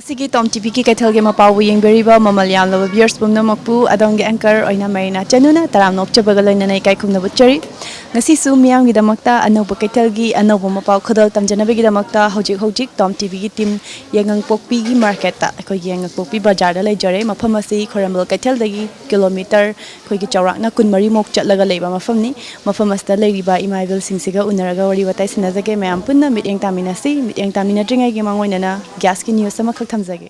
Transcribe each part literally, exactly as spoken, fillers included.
ꯁꯤꯒꯤ ꯇꯣꯝ ꯇꯤꯚꯤꯒꯤ ꯀꯩꯊꯦꯜꯒꯤ ꯃꯄꯥꯎꯕꯨ ꯌꯦꯡꯕꯤꯔꯤꯕ ꯃꯃꯜ ꯌꯥꯝꯂꯕ viewers ꯄꯨꯝꯅꯃꯛꯄꯨ ꯑꯗꯣꯝꯒꯤ anchor ꯑꯣꯏꯅ ꯃꯔꯤꯅꯥ ꯆꯅꯨꯅ ꯇꯔꯥꯝꯅ ꯑꯣꯛꯆꯕꯒ ꯂꯣꯏꯅꯅ ꯏꯀꯥꯏ ꯈꯨꯝꯅꯕ ꯎꯠꯆꯔꯤ꯫ ꯉꯁꯤꯁꯨ ꯃꯤꯌꯥꯝꯒꯤꯗꯃꯛꯇ ꯑꯅꯧꯕ ꯀꯩꯊꯦꯜꯒꯤ ꯑꯅꯧꯕ ꯃꯄꯥꯎ ꯈꯨꯗꯣꯜ ꯇꯝꯖꯅꯕꯒꯤꯗꯃꯛꯇ ꯍꯧꯖꯤꯛ ꯍꯧꯖꯤꯛ ꯇꯣꯝ ꯇꯤꯚꯤꯒꯤ team ꯌꯥꯏꯉꯪꯄꯣꯛꯄꯤꯒꯤ marketꯇ, ꯑꯩꯈꯣꯏꯒꯤ ꯌꯥꯏꯉꯪꯄꯣꯛꯄꯤ ꯕꯖꯥꯔꯗ ꯂꯩꯖꯔꯦ꯫ ꯃꯐꯝ ꯑꯁꯤ ꯈ꯭ꯋꯥꯏꯔꯝꯕꯟ ꯀꯩꯊꯦꯜꯗꯒꯤ kilometre ꯑꯩꯈꯣꯏꯒꯤ ꯆꯥꯎꯔꯥꯛꯅ ꯀꯨꯟꯃꯔꯤꯃꯨꯛ ꯆꯠꯂꯒ ꯂꯩꯕ ꯃꯐꯝꯅꯤ꯫ ꯃꯐꯝ ꯑꯁꯤꯗ ꯂꯩꯔꯤꯕ ꯏꯃꯥ ꯏꯕꯦꯜꯁꯤꯡꯁꯤꯒ ꯎꯅꯔꯒ ꯋꯥꯔꯤ ꯋꯥꯇꯥꯏ ꯁꯥꯟꯅꯖꯒꯦ꯫ ꯃꯌꯥꯝ ꯄꯨꯟꯅ ꯃꯤꯠꯌꯦꯡ ꯇꯥꯃꯤꯟꯅꯁꯤ꯫ ꯃꯤꯠꯌꯦꯡ ꯇꯥꯃꯤꯟꯅꯗ꯭ꯔꯤꯉꯩꯒꯤ ꯃꯥꯡꯑꯣꯏꯅꯅ gasꯀꯤ news ꯑꯃꯈꯛ ꯊꯝꯖꯒꯦ꯫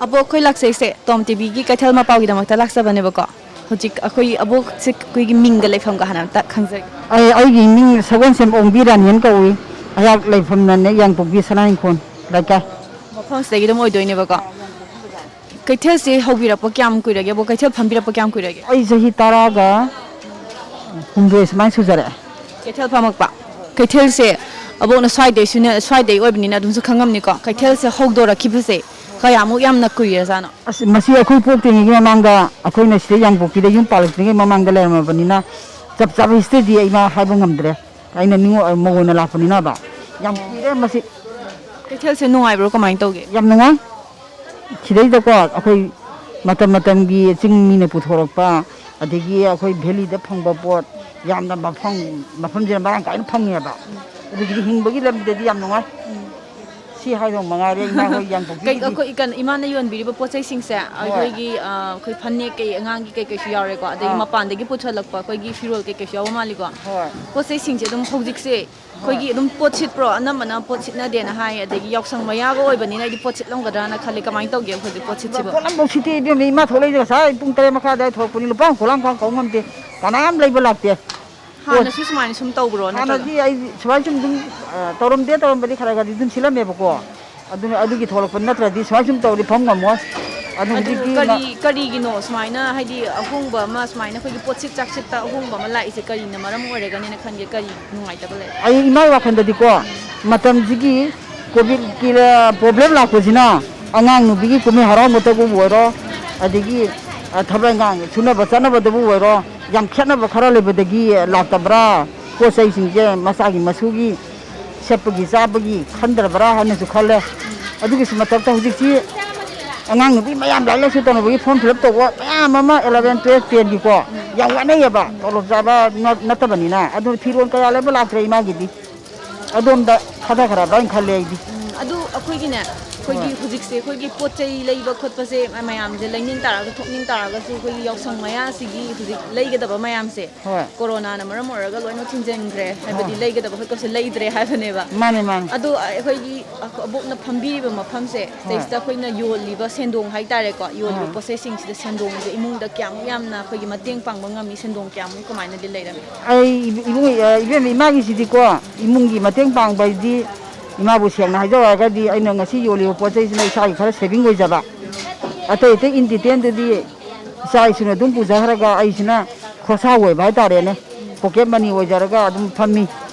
ꯑꯕꯣꯛ, ꯑꯩꯈꯣꯏ ꯂꯥꯛꯆꯩꯁꯦ ꯇꯣꯝ ꯇꯤꯚꯤꯒꯤ ꯀꯩꯊꯦꯜ ꯃꯄꯥꯎꯒꯤꯗꯃꯛꯇ ꯂꯥꯛꯆꯕꯅꯦꯕꯀꯣ꯫ ꯍꯧꯖꯤꯛ ꯑꯩꯈꯣꯏ ꯑꯕꯣꯛꯁꯦ, ꯑꯩꯈꯣꯏꯒꯤ ꯃꯤꯡꯒ ꯂꯩꯐꯝꯒ ꯍꯥꯟꯅ ꯑꯝꯇ ꯈꯪꯖꯒꯦ꯫ ꯑꯩ, ꯑꯩꯒꯤ ꯃꯤꯡ ꯁꯒꯣꯜꯁꯦꯝ ꯑꯣꯡꯕꯤ ꯔꯥꯅꯤꯅ ꯀꯧꯏ꯫ ꯑꯩꯍꯥꯛ ꯂꯩꯐꯝꯅꯅꯦ ꯌꯥꯏꯉꯪꯄꯣꯛꯄꯤ ꯁꯅꯥ ꯏꯪꯈꯣꯜ ꯂꯩꯀꯥꯏ꯫ ꯃꯐꯝꯁꯤꯗꯒꯤ ꯑꯗꯨꯝ ꯑꯣꯏꯗꯣꯏꯅꯦꯕꯀꯣ꯫ ꯀꯩꯊꯦꯜꯁꯦ ꯍꯧꯕꯤꯔꯛꯄ ꯀꯌꯥꯝ ꯀꯨꯏꯔꯒꯦ, ꯑꯕꯣꯛ? ꯀꯩꯊꯦꯜ ꯐꯝꯕꯤꯔꯛꯄ ꯀꯌꯥꯝ ꯀꯨꯏꯔꯒꯦ? ꯑꯩ ꯆꯍꯤ ꯇꯔꯥꯒ ꯍꯨꯝꯗꯣꯏ ꯁꯨꯃꯥꯏꯅ ꯁꯨꯖꯔꯛꯑꯦ꯫ ꯀꯩꯊꯦꯜ ꯐꯝꯃꯛꯄ? ꯀꯩꯊꯦꯜꯁꯦ ꯑꯕꯣꯛꯅ ꯁ꯭ꯋꯥꯏꯗꯩꯁꯨꯅꯦ, ꯁ꯭ꯋꯥꯏꯗꯩ ꯑꯣꯏꯕꯅꯤꯅ ꯑꯗꯨꯝꯁꯨ ꯈꯪꯉꯝꯅꯤꯀꯣ꯫ ꯀꯩꯊꯦꯜꯁꯦ ꯍꯧꯗꯣꯔꯛꯈꯤꯕꯁꯦ ꯀꯌꯥꯃꯨꯛ ꯌꯥꯝꯅ ꯀꯨꯏꯔꯖꯥꯠꯅꯣ? ꯑꯁ, ꯃꯁꯤ ꯑꯩꯈꯣꯏ ꯄꯣꯛꯇ꯭ꯔꯤꯉꯩꯒꯤ ꯃꯃꯥꯡꯗ, ꯑꯩꯈꯣꯏꯅ ꯁꯤꯗ ꯌꯥꯏꯉꯪꯄꯣꯛꯄꯤꯗ ꯌꯨꯝ ꯄꯥꯜꯂꯛꯇ꯭ꯔꯤꯉꯩ ꯃꯃꯥꯡꯗ ꯂꯩꯔꯝꯃꯕꯅꯤꯅ, ꯆꯞ ꯆꯥꯕ historyꯗꯤ ꯑꯩ ꯃꯥ ꯍꯥꯏꯕ ꯉꯝꯗ꯭ꯔꯦ꯫ ꯑꯩꯅ ꯅꯤꯡꯉꯣ-, ꯃꯧ ꯑꯣꯏꯅ ꯂꯥꯛꯄꯅꯤꯅꯕ꯫ ꯌꯥꯝ ꯀꯨꯏꯔꯦ ꯃꯁꯤ꯫ ꯀꯩꯊꯦꯜꯁꯦ ꯅꯨꯡꯉꯥꯏꯕ꯭ꯔꯣ, ꯀꯃꯥꯏꯅ ꯇꯧꯒꯦ? ꯌꯥꯝ ꯅꯨꯡꯉꯥꯏ꯫ ꯁꯤꯗꯩꯗꯀꯣ, ꯑꯩꯈꯣꯏ ꯃꯇꯝ ꯃꯇꯝꯒꯤ ꯆꯤꯡ ꯃꯤꯅ ꯄꯨꯊꯣꯔꯛꯄ, ꯑꯗꯒꯤ ꯑꯩꯈꯣꯏ ꯚꯦꯂꯤꯗ ꯐꯪꯕ ꯄꯣꯠ, ꯌꯥꯝꯅ ꯃꯐꯝ, ꯃꯐꯝꯁꯤꯅ ꯃꯔꯥꯡ ꯀꯥꯏꯅ ꯐꯪꯉꯦꯕ꯫ ꯑꯗꯨꯒꯤꯗꯤ ꯍꯤꯡꯕꯒꯤ ꯂꯝꯕꯤꯗꯗꯤ ꯌꯥꯝ ꯅꯨꯡꯉꯥꯏ꯫ ꯁꯤ ꯍꯥꯏꯗꯧ ꯃꯉꯥꯏꯔꯦ, ꯏꯃꯥ ꯍꯣꯏ ꯀꯩ- ꯌꯥꯡꯕꯨꯒꯤꯗꯤ꯫ ꯑꯩꯈꯣꯏ ꯏꯀꯟ- ꯏꯃꯥꯅ ꯌꯣꯟꯕꯤꯔꯤꯕ ꯄꯣꯠ ꯆꯩꯁꯤꯡꯁꯦ, ꯍꯣꯏ꯫ ꯑꯩꯈꯣꯏꯒꯤ ꯑ, ꯑꯩꯈꯣꯏ ꯐꯅꯦꯛ ꯀꯩ, ꯑꯉꯥꯡꯒꯤ ꯀꯩ ꯀꯩꯁꯨ ꯌꯥꯎꯔꯦꯀꯣ, ꯑꯗꯒꯤ ꯑꯥ꯫ ꯃꯄꯥꯟꯗꯒꯤ ꯄꯨꯊꯣꯔꯛꯄ ꯑꯩꯈꯣꯏꯒꯤ ꯐꯤꯔꯣꯜ ꯀꯩ ꯀꯩꯁꯨ ꯌꯥꯎꯕ ꯃꯥꯜꯂꯤꯀꯣ꯫ ꯍꯣꯏ꯫ ꯄꯣꯠ ꯆꯩꯁꯤꯡꯁꯦ ꯑꯗꯨꯝ ꯍꯧꯖꯤꯛꯁꯦ ꯑꯩꯈꯣꯏꯒꯤ ꯑꯗꯨꯝ ꯄꯣꯠ ꯁꯤꯠꯄ꯭ꯔꯣ? ꯑꯅꯝꯕꯅ ꯄꯣꯠ ꯁꯤꯠꯅꯗꯦꯅ ꯍꯥꯏ, ꯑꯗꯒꯤ ꯌꯥꯎꯁꯪ ꯃꯌꯥꯒ ꯑꯣꯏꯕꯅꯤꯅ ꯑꯩꯗꯤ ꯄꯣꯠ ꯁꯤꯠꯂꯝꯒꯗ꯭ꯔꯥꯅ ꯈꯜꯂꯦ꯫ ꯀꯃꯥꯏꯅ ꯇꯧꯒꯦ ꯍꯧꯖꯤꯛ ꯄꯣꯠ ꯁꯤꯠꯁꯤꯕꯨ? ꯄꯣꯠ ꯑꯝꯐꯥꯎ ꯁꯤꯠꯇꯦ ꯏꯕꯦꯝꯃ, ꯏꯃꯥ ꯊꯣꯛꯂꯛꯏꯁꯦ ꯉꯁꯥꯏ ꯄꯨꯡ ꯇꯔꯦꯠ ꯃꯈꯥꯏ ꯑꯗꯨꯋꯥꯏ ꯊꯣꯛꯂꯛꯄꯅꯤ, ꯂꯨꯄꯥ ꯑꯃ ꯈꯣꯂꯥꯡ ꯈꯣꯂꯥꯡ ꯀꯧ ꯉꯝꯗꯦ, ꯀꯅꯥꯝ ꯂꯩꯕ ꯂꯥꯛꯇꯦ꯫ ꯄꯣꯠ- ꯍꯥꯟꯅꯁꯨ ꯁꯨꯃꯥꯏꯅ ꯁꯨꯝ ꯇꯧꯕ꯭ꯔꯣ ꯅꯠꯇ꯭ꯔꯒ? ꯍꯥꯟꯅꯗꯤ ꯑꯩ ꯁꯨꯃꯥꯏꯅ ꯁꯨꯝ ꯑꯗꯨꯝ, ꯑ, ꯇꯧꯔꯝꯗꯦ, ꯇꯧꯔꯝꯕꯗꯤ ꯈꯔ ꯈꯔꯗꯤ ꯑꯗꯨꯝ ꯁꯤꯠꯂꯝꯃꯦꯕꯀꯣ꯫ ꯑꯗꯨꯅ ꯑꯗꯨꯒꯤ ꯊꯣꯛꯂꯛꯄ ꯅꯠꯇ꯭ꯔꯗꯤ ꯁꯨꯃꯥꯏꯅ ꯁꯨꯝ ꯇꯧꯔꯗꯤ ꯐꯝ ꯉꯝꯃꯣꯏ꯫ ꯑꯗꯨ ꯑꯗꯨ ꯍꯧꯖꯤꯛꯇꯤ ꯉ- ꯀꯔꯤ ꯀꯔꯤꯒꯤꯅꯣ ꯁꯨꯃꯥꯏꯅ, ꯍꯥꯏꯗꯤ ꯑꯍꯣꯡꯕ ꯑꯃ ꯁꯨꯃꯥꯏꯅ ꯑꯩꯈꯣꯏꯒꯤ ꯄꯣꯠꯁꯤꯠ ꯆꯥꯛꯁꯤꯠꯇ ꯑꯍꯣꯡꯕ ꯑꯃ ꯂꯥꯛꯏꯁꯦ ꯀꯔꯤꯅ ꯃꯔꯝ ꯑꯣꯏꯔꯒꯅꯦꯅ ꯈꯟꯒꯦ? ꯀꯔꯤ ꯅꯨꯡꯉꯥꯏꯇꯕ ꯂꯩ? ꯑꯩ ꯏꯃꯥꯒꯤ ꯋꯥꯈꯜꯗꯗꯤꯀꯣ, ꯃꯇꯝꯁꯤꯒꯤ ꯀꯣꯚꯤꯠꯀꯤ ꯄ꯭ꯔꯣꯕ꯭ꯂꯦꯝ ꯂꯥꯛꯄꯁꯤꯅ ꯑꯉꯥꯡ ꯅꯨꯕꯤꯒꯤ ꯀꯨꯝꯍꯩ ꯍꯔꯥꯎ ꯃꯇꯧꯕꯕꯨ ꯑꯣꯏꯔꯣ, ꯑꯗꯒꯤ, ꯑ, ꯊꯕꯛ ꯏꯪꯈꯥꯡ ꯁꯨꯅꯕ ꯆꯠꯅꯕꯗꯕꯨ ꯑꯣꯏꯔꯣ, ꯌꯥꯝ ꯈꯦꯠꯅꯕ ꯈꯔ ꯂꯩꯕꯗꯒꯤ ꯂꯥꯛꯇꯕ꯭ꯔꯥ? ꯄꯣꯠ ꯆꯩꯁꯤꯡꯁꯦ ꯃꯆꯥꯒꯤ ꯃꯁꯨꯒꯤ ꯁꯦꯠꯄꯒꯤ ꯆꯥꯕꯒꯤ ꯈꯟꯗ꯭ꯔꯕ꯭ꯔꯥ ꯍꯥꯏꯅꯁꯨ ꯈꯜꯂꯦ꯫ ꯑꯗꯨꯒꯤꯁꯨ ꯃꯊꯛꯇ ꯍꯧꯖꯤꯛꯇꯤ ꯑꯉꯥꯡ ꯅꯨꯄꯤ ꯃꯌꯥꯝ ꯂꯥꯏꯔꯤꯛ ꯂꯥꯏꯁꯨ ꯇꯝꯅꯕꯒꯤ ꯐꯣꯔꯝ ꯐꯤꯜ ꯑꯞ ꯇꯧꯕ ꯃꯌꯥꯝ ꯑꯃ ꯑꯦꯂꯚꯦꯟ, ꯇꯨꯌꯦꯜꯞ, ꯇꯦꯟꯒꯤꯀꯣ ꯌꯥꯝ ꯋꯥꯅꯩꯌꯦꯕ, ꯇꯣꯂꯣꯞ ꯆꯥꯕ ꯅꯠ- ꯅꯠꯇꯕꯅꯤꯅ꯫ ꯑꯗꯨ ꯐꯤꯔꯣꯜ ꯀꯌꯥ ꯂꯩꯕ ꯂꯥꯛꯇ꯭ꯔꯦ ꯏꯃꯥꯒꯤꯗꯤ꯫ ꯑꯗꯣꯝꯗ ꯊꯥꯗꯈ꯭ꯔꯕ꯭ꯔꯥ ꯍꯥꯏꯅ ꯈꯜꯂꯦ ꯑꯩꯗꯤ꯫ ꯎꯝ, ꯑꯗꯨ ꯑꯩꯈꯣꯏꯒꯤꯅꯦ, ꯑꯩꯈꯣꯏꯒꯤ ꯍꯣꯏ꯫ ꯍꯧꯖꯤꯛꯁꯦ ꯑꯩꯈꯣꯏꯒꯤ ꯄꯣꯠ ꯆꯩ ꯂꯩꯕ ꯈꯣꯠꯄꯁꯦ ꯃꯌꯥꯝꯁꯦ ꯂꯩꯅꯤꯡ ꯇꯥꯔꯒ ꯊꯣꯛꯅꯤꯡ ꯇꯥꯔꯒꯁꯨ ꯑꯩꯈꯣꯏꯒꯤ ꯌꯥꯎꯁꯪ ꯃꯌꯥꯁꯤꯒꯤ ꯍꯧꯖꯤꯛ ꯂꯩꯒꯗꯕ ꯃꯌꯥꯝꯁꯦ, ꯍꯣꯏ꯫ ꯀꯣꯔꯣꯅꯥꯅ ꯃꯔꯝ ꯑꯣꯏꯔꯒ ꯂꯣꯏꯅ ꯊꯤꯡꯖꯤꯟꯈ꯭ꯔꯦ, ꯍꯥꯏꯕꯗꯤ ꯍꯣꯏ꯫ ꯂꯩꯒꯗꯕ ꯈꯣꯠꯀꯗꯕꯁꯦ ꯂꯩꯗ꯭ꯔꯦ ꯍꯥꯏꯕꯅꯦꯕ꯫ ꯃꯥꯅꯦ, ꯃꯥꯅꯦ꯫ ꯑꯗꯣ ꯑꯩꯈꯣꯏꯒꯤ ꯑꯕꯣꯛꯅ ꯐꯝꯕꯤꯔꯤꯕ ꯃꯐꯝꯁꯦ, ꯍꯣꯏ꯫ ꯁꯤꯗꯩꯁꯤꯗ ꯑꯩꯈꯣꯏꯅ ꯌꯣꯜꯂꯤꯕ ꯁꯦꯟꯗꯣꯡ ꯍꯥꯏꯇꯥꯔꯦꯀꯣ, ꯌꯣꯜꯂꯤꯕ ꯑꯥ꯫ ꯄꯣꯠ ꯆꯩꯁꯤꯡꯁꯤꯗ ꯁꯦꯟꯗꯣꯡꯁꯦ ꯏꯃꯨꯡꯗ ꯀꯌꯥꯃꯨꯛ ꯌꯥꯝꯅ ꯑꯩꯈꯣꯏꯒꯤ ꯃꯇꯦꯡ ꯄꯥꯡꯕ ꯉꯝꯃꯤ, ꯁꯦꯟꯗꯣꯡ ꯀꯌꯥꯃꯨꯛ ꯀꯃꯥꯏꯅꯗꯤ ꯂꯩꯔꯝꯃꯤ? ꯑꯩ ꯏꯕꯨꯡ, ꯏꯕꯦꯝꯃ, ꯏꯃꯥꯒꯤꯁꯤꯗꯤꯀꯣ, ꯏꯃꯨꯡꯒꯤ ꯃꯇꯦꯡ ꯄꯥꯡꯕ ꯍꯥꯏꯗꯤ, ꯏꯃꯥꯕꯨ ꯁꯦꯡꯅ ꯍꯥꯏꯖꯧ ꯍꯥꯏꯔꯒꯗꯤ, ꯑꯩꯅ ꯉꯁꯤ ꯌꯣꯜꯂꯤꯕ ꯄꯣꯠ ꯆꯩꯁꯤꯅ ꯏꯁꯥꯒꯤ ꯈꯔ ꯁꯦꯚꯤꯡ ꯑꯣꯏꯖꯕ, ꯑꯇꯩ ꯑꯇꯩ ꯏꯟꯗꯤꯇꯦꯟꯗꯨꯗꯤ ꯏꯆꯥ ꯏꯁꯨꯅ ꯑꯗꯨꯝ ꯄꯨꯖꯈ꯭ꯔꯒ ꯑꯩꯁꯤꯅ ꯈꯣꯔꯁꯥ ꯑꯣꯏꯕ ꯍꯥꯏꯇꯥꯔꯦꯅꯦ, ꯄꯣꯀꯦꯠ ꯃꯅꯤ ꯑꯣꯏꯖꯔꯒ ꯑꯗꯨꯝ ꯐꯝꯃꯤ꯫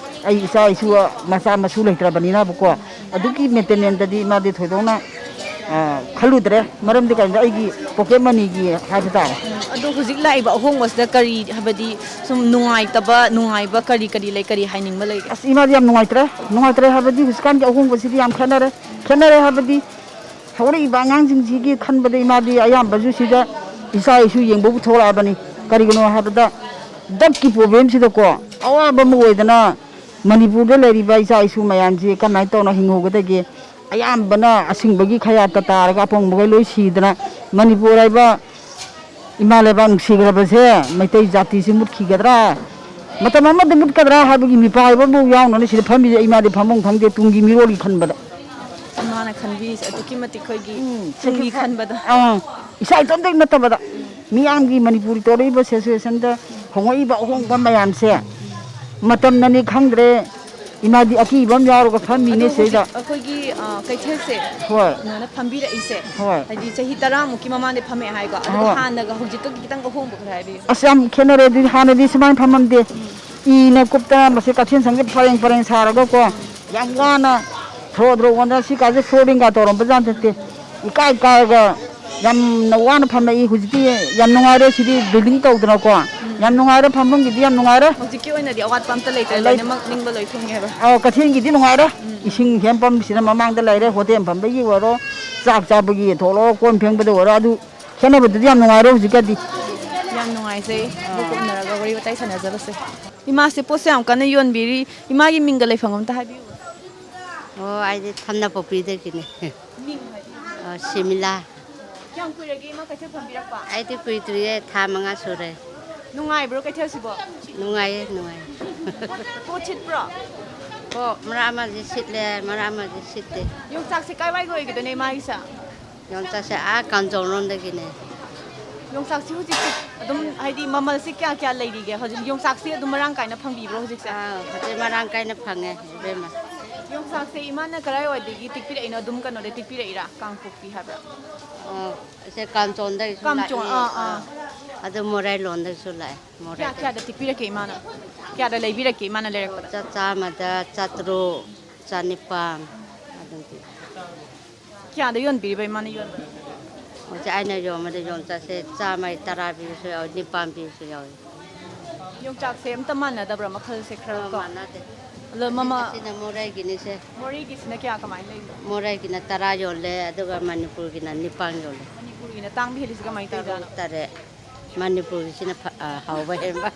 ꯑꯩ ꯏꯆꯥ ꯏꯁꯨ ꯃꯆꯥ ꯃꯁꯨ ꯂꯩꯇ꯭ꯔꯕꯅꯤꯅꯕꯀꯣ, ꯑꯗꯨꯒꯤ ꯃꯦꯟꯇꯦꯅꯦꯟꯁꯇꯗꯤ ꯏꯃꯥꯗꯤ ꯊꯣꯏꯗꯣꯛꯅ ꯑ, ꯈꯜꯂꯨꯗ꯭ꯔꯦ꯫ ꯃꯔꯝꯗꯤ ꯀꯩꯒꯤꯅꯣꯗ ꯑꯩꯒꯤ ꯄꯣꯀꯦꯠ ꯃꯅꯤꯒꯤ ꯍꯥꯏꯕ ꯇꯥꯔꯦ꯫ ꯎꯝ, ꯑꯗꯣ ꯍꯧꯖꯤꯛ ꯂꯥꯛꯏꯕ ꯑꯍꯣꯡꯕꯁꯤꯗ ꯀꯔꯤ, ꯍꯥꯏꯕꯗꯤ ꯁꯨꯝ ꯅꯨꯡꯉꯥꯏꯇꯕ, ꯅꯨꯡꯉꯥꯏꯕ ꯀꯔꯤ ꯀꯔꯤ ꯂꯩ, ꯀꯔꯤ ꯍꯥꯏꯅꯤꯡꯕ ꯂꯩꯒꯦ? ꯑꯁ, ꯏꯃꯥꯗꯤ ꯌꯥꯝ ꯅꯨꯡꯉꯥꯏꯇ꯭ꯔꯦ꯫ ꯅꯨꯡꯉꯥꯏꯇ꯭ꯔꯦ ꯍꯥꯏꯕꯗꯤ ꯍꯧꯖꯤꯛꯀꯥꯟꯒꯤ ꯑꯍꯣꯡꯕꯁꯤꯗꯤ ꯌꯥꯝ ꯈꯦꯠꯅꯔꯦ꯫ ꯈꯦꯠꯅꯔꯦ ꯍꯥꯏꯕꯗꯤ ꯍꯧꯔꯛꯏꯕ ꯑꯉꯥꯡꯁꯤꯡꯁꯤꯒꯤ ꯈꯟꯕꯗ ꯏꯃꯥꯗꯤ ꯑꯌꯥꯝꯕꯁꯨ ꯁꯤꯗ ꯏꯆꯥ ꯏꯁꯨ ꯌꯦꯡꯕꯕꯨ ꯊꯣꯛꯂꯛꯑꯕꯅꯤ꯫ ꯀꯔꯤꯒꯤꯅꯣ ꯍꯥꯏꯕꯗ ꯗ꯭ꯔꯒꯀꯤ ꯄ꯭ꯔꯣꯕ꯭ꯂꯦꯝꯁꯤꯗꯀꯣ ꯑꯋꯥꯕ ꯑꯃ ꯑꯣꯏꯗꯅ ꯃꯅꯤꯄꯨꯔꯗ ꯂꯩꯔꯤꯕ ꯏꯆꯥ ꯏꯁꯨ ꯃꯌꯥꯝꯁꯤ ꯀꯃꯥꯏꯅ ꯇꯧꯅ ꯍꯤꯡꯍꯧꯒꯗꯒꯦ? ꯑꯌꯥꯝꯕꯅ ꯑꯁꯤꯡꯕꯒꯤ ꯈꯌꯥꯠꯇ ꯇꯥꯔꯒ ꯑꯄꯪꯕꯈꯩ ꯂꯣꯏ ꯁꯤꯗꯅ ꯃꯅꯤꯄꯨꯔ ꯍꯥꯏꯕ ꯏꯃꯥ ꯂꯩꯕꯥꯛ ꯅꯨꯡꯁꯤꯈ꯭ꯔꯕꯁꯦ ꯃꯩꯇꯩ ꯖꯥꯇꯤꯁꯤ ꯃꯨꯠꯈꯤꯒꯗ꯭ꯔꯥ? ꯃꯇꯝ ꯑꯃꯗ ꯃꯨꯠꯀꯗ꯭ꯔꯥ ꯍꯥꯏꯕꯒꯤ ꯃꯤꯄꯥꯏꯕ ꯑꯃ ꯌꯥꯎꯅꯅ ꯁꯤꯗ ꯐꯝꯃꯤꯁꯦ ꯏꯃꯥꯗꯤ ꯐꯝꯐꯝ ꯈꯪꯗꯦ ꯇꯨꯡꯒꯤ ꯃꯤꯔꯣꯜꯒꯤ ꯈꯟꯕꯗ꯫ ꯏꯃꯥꯅ ꯈꯟꯕꯤꯔꯤꯁꯦ ꯑꯗꯨꯛꯀꯤ ꯃꯇꯤꯛ ꯑꯩꯈꯣꯏꯒꯤ ꯎꯝ, ꯇꯨꯡꯒꯤ ꯈꯟꯕꯗ꯫ ꯑꯥ, ꯏꯁꯥ ꯏꯇꯣꯝꯇꯒꯤ ꯅꯠꯇꯕꯗ ꯃꯤꯌꯥꯝꯒꯤ ꯃꯅꯤꯄꯨꯔꯤ ꯇꯧꯔꯛꯏꯕ ꯁꯤꯆꯨꯋꯦꯁꯟꯗ ꯍꯣꯡꯉꯛꯏꯕ ꯑꯍꯣꯡꯕ ꯃꯌꯥꯝꯁꯦ ꯃꯇꯝꯅꯅꯤ ꯈꯪꯗ꯭ꯔꯦ꯫ ꯏꯃꯥꯗꯤ ꯑꯀꯤꯕ ꯑꯃ ꯌꯥꯎꯔꯒ ꯐꯝꯃꯤꯅꯦ ꯑꯗꯣ ꯍꯧꯖꯤꯛ ꯁꯤꯗ꯫ ꯑꯩꯈꯣꯏꯒꯤ, ꯑ, ꯀꯩꯊꯦꯜꯁꯦ ꯍꯣꯏ꯫ ꯀꯩꯅꯣꯅ ꯐꯝꯕꯤꯔꯛꯏꯁꯦ, ꯍꯣꯏ꯫ ꯍꯥꯏꯗꯤ ꯆꯍꯤ ꯇꯔꯥꯃꯨꯛꯀꯤ ꯃꯃꯥꯡꯗ ꯐꯝꯃꯦ ꯍꯥꯏꯀꯣ, ꯑꯗꯨꯒ ꯍꯣꯏ꯫ ꯍꯥꯟꯅꯒ ꯍꯧꯖꯤꯛꯀꯒꯤ ꯈꯤꯇꯪ ꯑꯍꯣꯡꯕ ꯈꯔ ꯍꯥꯏꯕꯤꯌꯨ꯫ ꯑꯁ, ꯌꯥꯝ ꯈꯦꯠꯅꯔꯦ꯫ ꯑꯗꯨꯗꯤ ꯍꯥꯟꯅꯗꯤ ꯁꯨꯃꯥꯏꯅ ꯐꯝꯃꯝꯗꯦ꯫ ꯎꯝ꯫ ꯏꯅ ꯀꯨꯞꯇꯅ ꯃꯁꯤ ꯀꯩꯊꯦꯜ ꯁꯪꯁꯦ ꯄꯔꯦꯡ ꯄꯔꯦꯡ ꯁꯥꯔꯒꯀꯣ, ꯌꯥꯝ ꯋꯥꯅ ꯊ꯭ꯔꯣ ꯊ꯭ꯔꯣ ꯑꯣꯟꯗꯅ ꯁꯤ ꯀꯥꯁꯦ ꯐ꯭ꯂꯣꯔꯤꯡꯒ ꯇꯧꯔꯝꯕꯖꯥꯠ ꯅꯠꯇꯦ꯫ ꯏꯀꯥꯏ ꯀꯥꯏꯔꯒ ꯌꯥꯝꯅ ꯋꯥꯅ ꯐꯝꯃꯛꯏ꯫ ꯍꯧꯖꯤꯛꯇꯤ ꯌꯥꯝ ꯅꯨꯡꯉꯥꯏꯔꯦ꯫ ꯁꯤꯗꯤ ꯕꯤꯜꯗꯤꯡ ꯇꯧꯗꯅꯀꯣ꯫ ꯎꯝ꯫ ꯌꯥꯝ ꯅꯨꯡꯉꯥꯏꯔꯦ, ꯐꯝꯐꯝꯒꯤꯗꯤ ꯌꯥꯝ ꯅꯨꯡꯉꯥꯏꯔꯦ꯫ ꯍꯧꯖꯤꯛꯀꯤ ꯑꯣꯏꯅꯗꯤ ꯑꯋꯥꯠꯄ ꯑꯝꯇ ꯂꯩꯇ꯭ꯔꯦ, ꯂꯩ-, ꯂꯣꯏꯅꯃꯛ ꯅꯤꯡꯕ ꯂꯣꯏ ꯊꯨꯡꯉꯦ ꯍꯥꯏꯕ꯫ ꯑꯧ, ꯀꯩꯊꯦꯜꯒꯤꯗꯤ ꯅꯨꯡꯉꯥꯏꯔꯦ꯫ ꯎꯝ꯫ ꯏꯁꯤꯡ ꯍꯦꯟꯄꯝꯁꯤꯅ ꯃꯃꯥꯡꯗ ꯂꯩꯔꯦ, ꯍꯣꯇꯦꯜ ꯐꯝꯕꯒꯤ ꯑꯣꯏꯔꯣ, ꯆꯥꯛ ꯆꯥꯕꯒꯤ ꯊꯣꯛꯂꯛꯑꯣ, ꯀꯣꯟ ꯐꯦꯡꯕꯗ ꯑꯣꯏꯔꯣ, ꯑꯗꯨ ꯈꯦꯠꯅꯕꯗꯨꯗꯤ ꯌꯥꯝ ꯅꯨꯡꯉꯥꯏꯔꯦ ꯍꯧꯖꯤꯛꯀꯗꯤ꯫ ꯌꯥꯝ ꯅꯨꯡꯉꯥꯏꯖꯩ, ꯑꯥ꯫ ꯏꯕꯣꯛꯀ ꯎꯅꯔꯒ ꯋꯥꯔꯤ ꯋꯥꯇꯥꯏ ꯁꯥꯟꯅꯖꯕꯁꯦ꯫ ꯏꯃꯥꯁꯦ ꯄꯣꯠꯁꯦ ꯌꯥꯝ ꯀꯟꯅ ꯌꯣꯟꯕꯤꯔꯤ꯫ ꯏꯃꯥꯒꯤ ꯃꯤꯡꯒ ꯂꯩꯐꯝ ꯑꯝꯇ ꯍꯥꯏꯕꯤꯌꯨ꯫ ꯑꯣ, ꯑꯩꯗꯤ ꯊꯝꯅꯥꯄꯣꯛꯄꯤꯗꯒꯤꯅꯦ꯫ ꯃꯤꯡ ꯍꯥꯏꯕꯤꯌꯨ꯫ ꯑ, ꯁꯤꯃꯤꯂꯥ꯫ ꯀꯌꯥꯝ ꯀꯨꯏꯔꯒꯦ ꯏꯃꯥ ꯀꯩꯊꯦꯜ ꯐꯝꯕꯤꯔꯛꯄ? ꯑꯩꯗꯤ ꯀꯨꯏꯗ꯭ꯔꯤꯌꯦ, ꯊꯥ ꯃꯉꯥ ꯁꯨꯔꯦ꯫ ꯅꯨꯡꯉꯥꯏꯕ꯭ꯔꯣ ꯀꯩꯊꯦꯜꯁꯤꯕꯣ? ꯅꯨꯡꯉꯥꯏꯌꯦ, ꯅꯨꯡꯉꯥꯏꯌꯦ꯫ ꯄꯣꯠ ꯁꯤꯠꯄ꯭ꯔꯣ? ꯄꯣꯠ ꯃꯔꯛ ꯑꯃꯗꯤ ꯁꯤꯠꯂꯦ, ꯃꯔꯛ ꯑꯃꯗꯤ ꯁꯤꯠꯇꯦ꯫ ꯌꯣꯡꯆꯥꯛꯁꯦ ꯀꯥꯏꯋꯥꯏꯒꯤ ꯑꯣꯏꯒꯗꯣꯏꯅꯣ ꯏꯃꯥꯒꯤꯁꯦ? ꯌꯣꯡꯆꯥꯛꯁꯦ ꯑꯥ ꯀꯥꯝꯖꯣꯡ ꯔꯣꯝꯗꯒꯤꯅꯦ꯫ ꯌꯣꯡꯆꯥꯛꯁꯤ ꯍꯧꯖꯤꯛ ꯑꯗꯨꯝ ꯍꯥꯏꯗꯤ ꯃꯃꯜꯁꯤ ꯀꯌꯥ ꯀꯌꯥ ꯂꯩꯔꯤꯒꯦ? ꯍꯧꯖꯤꯛ ꯌꯣꯡꯆꯥꯛꯁꯤ ꯑꯗꯨꯝ ꯃꯔꯥꯡ ꯀꯥꯏꯅ ꯐꯪꯕꯤꯕ꯭ꯔꯣ ꯍꯧꯖꯤꯛꯁꯦ? ꯑꯥ, ꯍꯧꯖꯤꯛ ꯃꯔꯥꯡ ꯀꯥꯏꯅ ꯐꯪꯉꯦ, ꯏꯕꯦꯝꯃ꯫ ꯌꯣꯡꯆꯥꯛꯁꯦ ꯏꯃꯥꯅ ꯀꯗꯥꯏꯋꯥꯏꯗꯒꯤ ꯇꯦꯛꯄꯤꯔꯛꯏꯅꯣ? ꯑꯗꯨꯝ ꯀꯩꯅꯣꯗꯩ ꯇꯦꯛꯄꯤꯔꯛꯏꯔꯥ? ꯀꯥꯡꯄꯣꯛꯄꯤ ꯍꯥꯏꯕ꯭ꯔꯥ? ꯑꯣ, ꯑꯁꯦ ꯀꯥꯝꯆꯣꯟꯗꯒꯤꯁꯨ ꯀꯥꯝꯆꯣꯟ, ꯂꯥꯛꯏ꯫ ꯑꯥ, ꯑꯥ꯫ ꯑꯥ, ꯑꯗꯨ ꯃꯣꯔꯦꯂꯣꯟꯗꯒꯤꯁꯨ ꯂꯥꯛꯑꯦ, ꯀꯌꯥ ꯃꯣꯔꯦꯗꯒꯤ꯫ ꯀꯌꯥꯗ ꯇꯦꯛꯄꯤꯔꯛꯀꯦ ꯏꯃꯥꯅ? ꯀꯌꯥꯗ ꯂꯩꯕꯤꯔꯛꯀꯦ ꯏꯃꯥꯅ ꯂꯩꯔꯛꯄꯗ? ꯆꯥ-, ꯆꯥꯝꯃꯗ ꯆꯥꯇ꯭ꯔꯨꯛ, ꯆꯅꯤꯄꯥꯟ ꯑꯗꯨꯝ ꯄꯤ꯫ ꯀꯌꯥꯗ ꯌꯣꯟꯕꯤꯔꯤꯕ ꯏꯃꯥꯅ ꯌꯣꯟꯕ? ꯍꯧꯖꯤꯛ ꯑꯩꯅ ꯌꯣꯟꯕꯗ ꯌꯣꯡꯆꯥꯛꯁꯦ ꯆꯥꯝꯃꯒꯤ ꯇꯔꯥ ꯄꯤꯕꯁꯨ ꯌꯥꯎꯏ, ꯅꯤꯄꯥꯟ ꯄꯤꯕꯁꯨ ꯌꯥꯎꯏ꯫ ꯌꯣꯡꯆꯥꯛꯁꯦ ꯑꯝꯇ ꯃꯥꯟꯅꯗꯕ꯭ꯔꯥ, ꯃꯈꯜꯁꯦ ꯈꯔ ꯀꯣ? ꯃꯥꯟꯅꯗꯦ꯫ ꯑꯗꯣ ꯃꯃ ꯑꯁꯤꯅ ꯃꯣꯔꯦꯒꯤꯅꯤꯁꯦ꯫ ꯃꯣꯔꯦꯒꯤꯁꯤꯅ ꯀꯌꯥ, ꯀꯃꯥꯏꯅ ꯂꯩꯅꯣ? ꯃꯣꯔꯦꯒꯤꯅ ꯇꯔꯥ ꯌꯣꯜꯂꯦ, ꯑꯗꯨꯒ ꯃꯅꯤꯄꯨꯔꯒꯤꯅ ꯅꯤꯄꯥꯟ ꯌꯣꯜꯂꯦ꯫ ꯃꯅꯤꯄꯨꯔꯒꯤꯅ ꯇꯥꯡꯕ ꯍꯦꯜꯂꯤꯁꯦ ꯀꯃꯥꯏꯅ ꯇꯧꯔꯤꯖꯥꯠꯅꯣ? ꯇꯔꯦꯠ꯫ ꯃꯅꯤꯄꯨꯔꯒꯤꯁꯤꯅ ꯐ-, ꯑ, ꯍꯥꯎꯕ ꯍꯦꯟꯕ꯫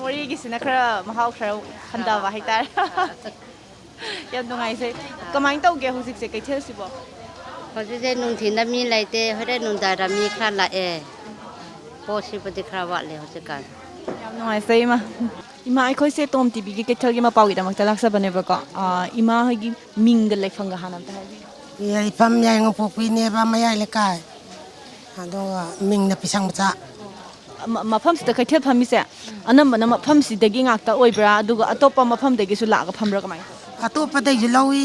ꯃꯣꯔꯦꯒꯤꯁꯤꯅ ꯈꯔ ꯃꯍꯥꯎ ꯈꯔ ꯍꯟꯊꯕ ꯍꯥꯏꯇꯥꯔꯦ꯫ ꯌꯥꯝ ꯅꯨꯡꯉꯥꯏꯖꯩ꯫ ꯀꯃꯥꯏꯅ ꯇꯧꯒꯦ ꯍꯧꯖꯤꯛꯁꯦ ꯀꯩꯊꯦꯜꯁꯤꯕꯣ? ꯍꯧꯖꯤꯛꯁꯦ ꯅꯨꯡꯊꯤꯟꯗ ꯃꯤ ꯂꯩꯇꯦ, ꯍꯣꯔꯦꯟ ꯅꯨꯡꯗꯥꯡꯗ ꯃꯤ ꯈꯔ ꯂꯥꯛꯑꯦ꯫ ꯄꯣꯠ ꯁꯤꯠꯄꯗꯤ ꯈꯔ ꯋꯥꯠꯂꯦ ꯍꯧꯖꯤꯛꯀꯥꯟ꯫ ꯌꯥꯝ ꯅꯨꯡꯉꯥꯏꯖꯩ ꯏꯃꯥ꯫ ꯏꯃꯥ, ꯑꯩꯈꯣꯏꯁꯦ ꯇꯣꯝ ꯇꯤꯚꯤꯒꯤ ꯀꯩꯊꯦꯜꯒꯤ ꯃꯄꯥꯎꯒꯤꯗꯃꯛꯇ ꯂꯥꯛꯆꯕꯅꯦꯕꯀꯣ꯫ ꯑꯥ, ꯏꯃꯥ ꯍꯣꯏꯒꯤ ꯃꯤꯡꯒ ꯂꯩꯐꯝꯒ ꯍꯥꯟꯅ ꯑꯝꯇ ꯍꯥꯏꯕꯤꯌꯨ꯫ ꯌꯥꯏꯐꯝ ꯌꯥꯏꯉꯪꯄꯣꯛꯄꯤꯅꯦꯕ, ꯃꯌꯥꯏ ꯂꯩꯀꯥꯏ꯫ ꯑꯗꯨꯒ ꯃꯤꯡꯅ ꯄꯤꯁꯪ ꯃꯆꯥ꯫ ꯃ-, ꯃꯐꯝꯁꯤꯗ ꯀꯩꯊꯦꯜ ꯐꯝꯃꯤꯁꯦ ꯑꯅꯝꯕꯅ ꯃꯐꯝꯁꯤꯗꯒꯤ ꯉꯥꯛꯇ ꯑꯣꯏꯕ꯭ꯔꯥ, ꯑꯗꯨꯒ ꯑꯇꯣꯞꯄ ꯃꯐꯝꯗꯒꯤꯁꯨ ꯂꯥꯛꯑꯒ ꯐꯝꯕ꯭ꯔꯥ, ꯀꯃꯥꯏꯅ ꯇꯧꯏ? ꯑꯇꯣꯞꯄꯗꯩꯁꯨ ꯂꯧꯏ,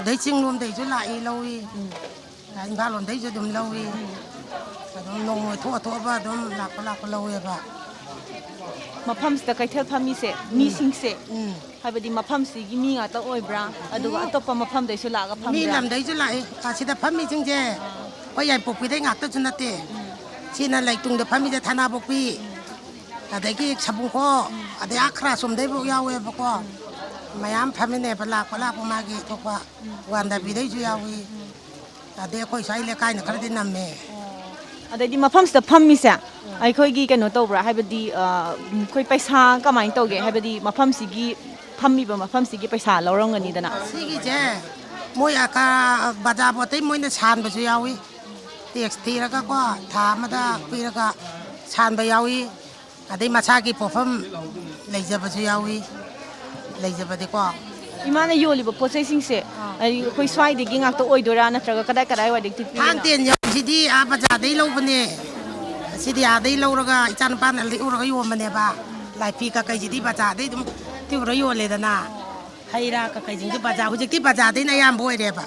ꯑꯗꯩ ꯆꯤꯡꯂꯣꯝꯗꯩꯁꯨ ꯂꯥꯛꯏ, ꯂꯧꯏ꯫ ꯏꯝꯐꯥꯜ ꯂꯣꯝꯗꯩꯁꯨ ꯑꯗꯨꯝ ꯂꯧꯏ꯫ ꯑꯗꯨꯝ ꯅꯣꯡꯃ ꯊꯣꯛꯑ ꯊꯣꯛꯑꯒ ꯑꯗꯨꯝ ꯂꯥꯛꯄ ꯂꯥꯛꯄ ꯂꯧꯋꯦꯕ꯫ ꯃꯐꯝꯁꯤꯗ ꯀꯩꯊꯦꯜ ꯐꯝꯃꯤꯁꯦ ꯃꯤꯁꯤꯡꯁꯦ, ꯎꯝ꯫ ꯍꯥꯏꯕꯗꯤ ꯃꯐꯝꯁꯤꯒꯤ ꯃꯤ ꯉꯥꯛꯇ ꯑꯣꯏꯕ꯭ꯔꯥ, ꯑꯗꯨꯒ ꯑꯇꯣꯞꯄ ꯃꯐꯝꯗꯩꯁꯨ ꯂꯥꯛꯑꯒ ꯃꯤ ꯐꯝꯕ꯭ꯔꯥ? ꯂꯝꯗꯩꯁꯨ ꯂꯥꯛꯏ꯫ ꯑꯁꯤꯗ ꯐꯝꯃꯤꯁꯤꯡꯁꯦ ꯑꯩꯈꯣꯏ ꯌꯥꯏꯄꯣꯛꯄꯤꯗꯩ ꯉꯥꯛꯇꯁꯨ ꯅꯠꯇꯦ꯫ ꯁꯤꯅ ꯂꯩꯇꯨꯡꯗ ꯐꯝꯃꯤꯁꯦ ꯊꯅꯥꯄꯣꯛꯄꯤ, ꯑꯗꯒꯤ ꯁꯕꯨꯡꯈꯣꯛ, ꯑꯗꯩ ꯑꯥ ꯈ꯭ꯔꯥꯁꯣꯝꯗꯩꯐꯥꯎ ꯌꯥꯎꯋꯦꯕꯀꯣ꯫ ꯃꯌꯥꯝ ꯐꯝꯃꯤꯟꯅꯩꯕ, ꯂꯥꯛꯄ ꯂꯥꯛꯄ ꯃꯥꯒꯤ ꯊꯣꯛꯄ ꯋꯥꯟꯗꯕꯤꯗꯩꯁꯨ ꯌꯥꯎꯏ꯫ ꯑꯗꯩ ꯑꯩꯈꯣꯏ ꯁ꯭ꯋꯥꯏ ꯂꯩꯀꯥꯏꯅ ꯈꯔꯗꯤ ꯅꯝꯃꯦ꯫ ꯑꯗꯩꯗꯤ ꯃꯐꯝꯁꯤꯗ ꯐꯝꯃꯤꯁꯦ ꯑꯩꯈꯣꯏꯒꯤ ꯀꯩꯅꯣ ꯇꯧꯕ꯭ꯔꯥ? ꯍꯥꯏꯕꯗꯤ, ꯑ, ꯑꯩꯈꯣꯏ ꯄꯩꯁꯥ ꯀꯃꯥꯏꯅ ꯇꯧꯒꯦ? ꯍꯥꯏꯕꯗꯤ ꯃꯐꯝꯁꯤꯒꯤ, ꯐꯝꯃꯤꯕ ꯃꯐꯝꯁꯤꯒꯤ ꯄꯩꯁꯥ ꯂꯧꯔꯝꯒꯅꯤꯗꯅ꯫ ꯁꯤꯒꯤꯁꯦ ꯃꯣꯏ ꯑꯀꯥ-, ꯕꯖꯥꯔ ꯕꯣꯠꯇꯩ ꯃꯣꯏꯅ ꯁꯥꯟꯕꯁꯨ ꯌꯥꯎꯏ꯫ ꯇꯦꯛꯁ ꯊꯤꯔꯒꯀꯣ, ꯊꯥ ꯑꯃꯗ ꯄꯤꯔꯒ ꯁꯥꯟꯕ ꯌꯥꯎꯏ꯫ ꯑꯗꯩ ꯃꯁꯥꯒꯤ ꯄꯣꯠꯐꯝ ꯂꯩꯖꯕꯁꯨ ꯌꯥꯎꯏ꯫ ꯂꯩꯖꯕꯗꯤꯀꯣ꯫ ꯏꯃꯥꯅ ꯌꯣꯜꯂꯤꯕ ꯄꯣꯠ ꯆꯩꯁꯤꯡꯁꯦ, ꯍꯥꯏꯗꯤ ꯑꯩꯈꯣꯏ ꯁ꯭ꯋꯥꯏꯗꯒꯤ ꯉꯥꯛꯇ ꯑꯣꯏꯗꯣꯏꯔꯥ, ꯅꯠꯇ꯭ꯔꯒ ꯀꯗꯥꯏ ꯀꯗꯥꯏꯋꯥꯏꯗꯒꯤ ꯄꯤꯔꯤꯅꯣ? ꯊꯥꯡ ꯇꯦꯟ ꯌꯧꯕꯁꯤꯗꯤ ꯑꯥ ꯕꯖꯥꯔꯗꯩ ꯂꯧꯕꯅꯦ꯫ ꯁꯤꯗꯤ ꯑꯥꯗꯩ ꯂꯧꯔꯒ ꯏꯆꯥꯅꯨꯄꯥꯅ ꯂꯦꯛꯎꯔꯒ ꯌꯣꯟꯕꯅꯦꯕ꯫ ꯂꯥꯏꯐꯤ ꯀꯀꯩꯁꯤꯗꯤ ꯕꯖꯥꯔꯗꯩ ꯑꯗꯨꯝ ꯇꯤꯎꯔ ꯌꯣꯜꯂꯦꯗꯅ꯫ ꯍꯩ ꯔꯥ ꯀꯀꯩꯁꯤꯡꯁꯦ ꯕꯖꯥꯔ, ꯍꯧꯖꯤꯛꯇꯤ ꯕꯖꯥꯔꯗꯩꯅ ꯑꯌꯥꯝꯕ ꯑꯣꯏꯔꯦꯕ꯫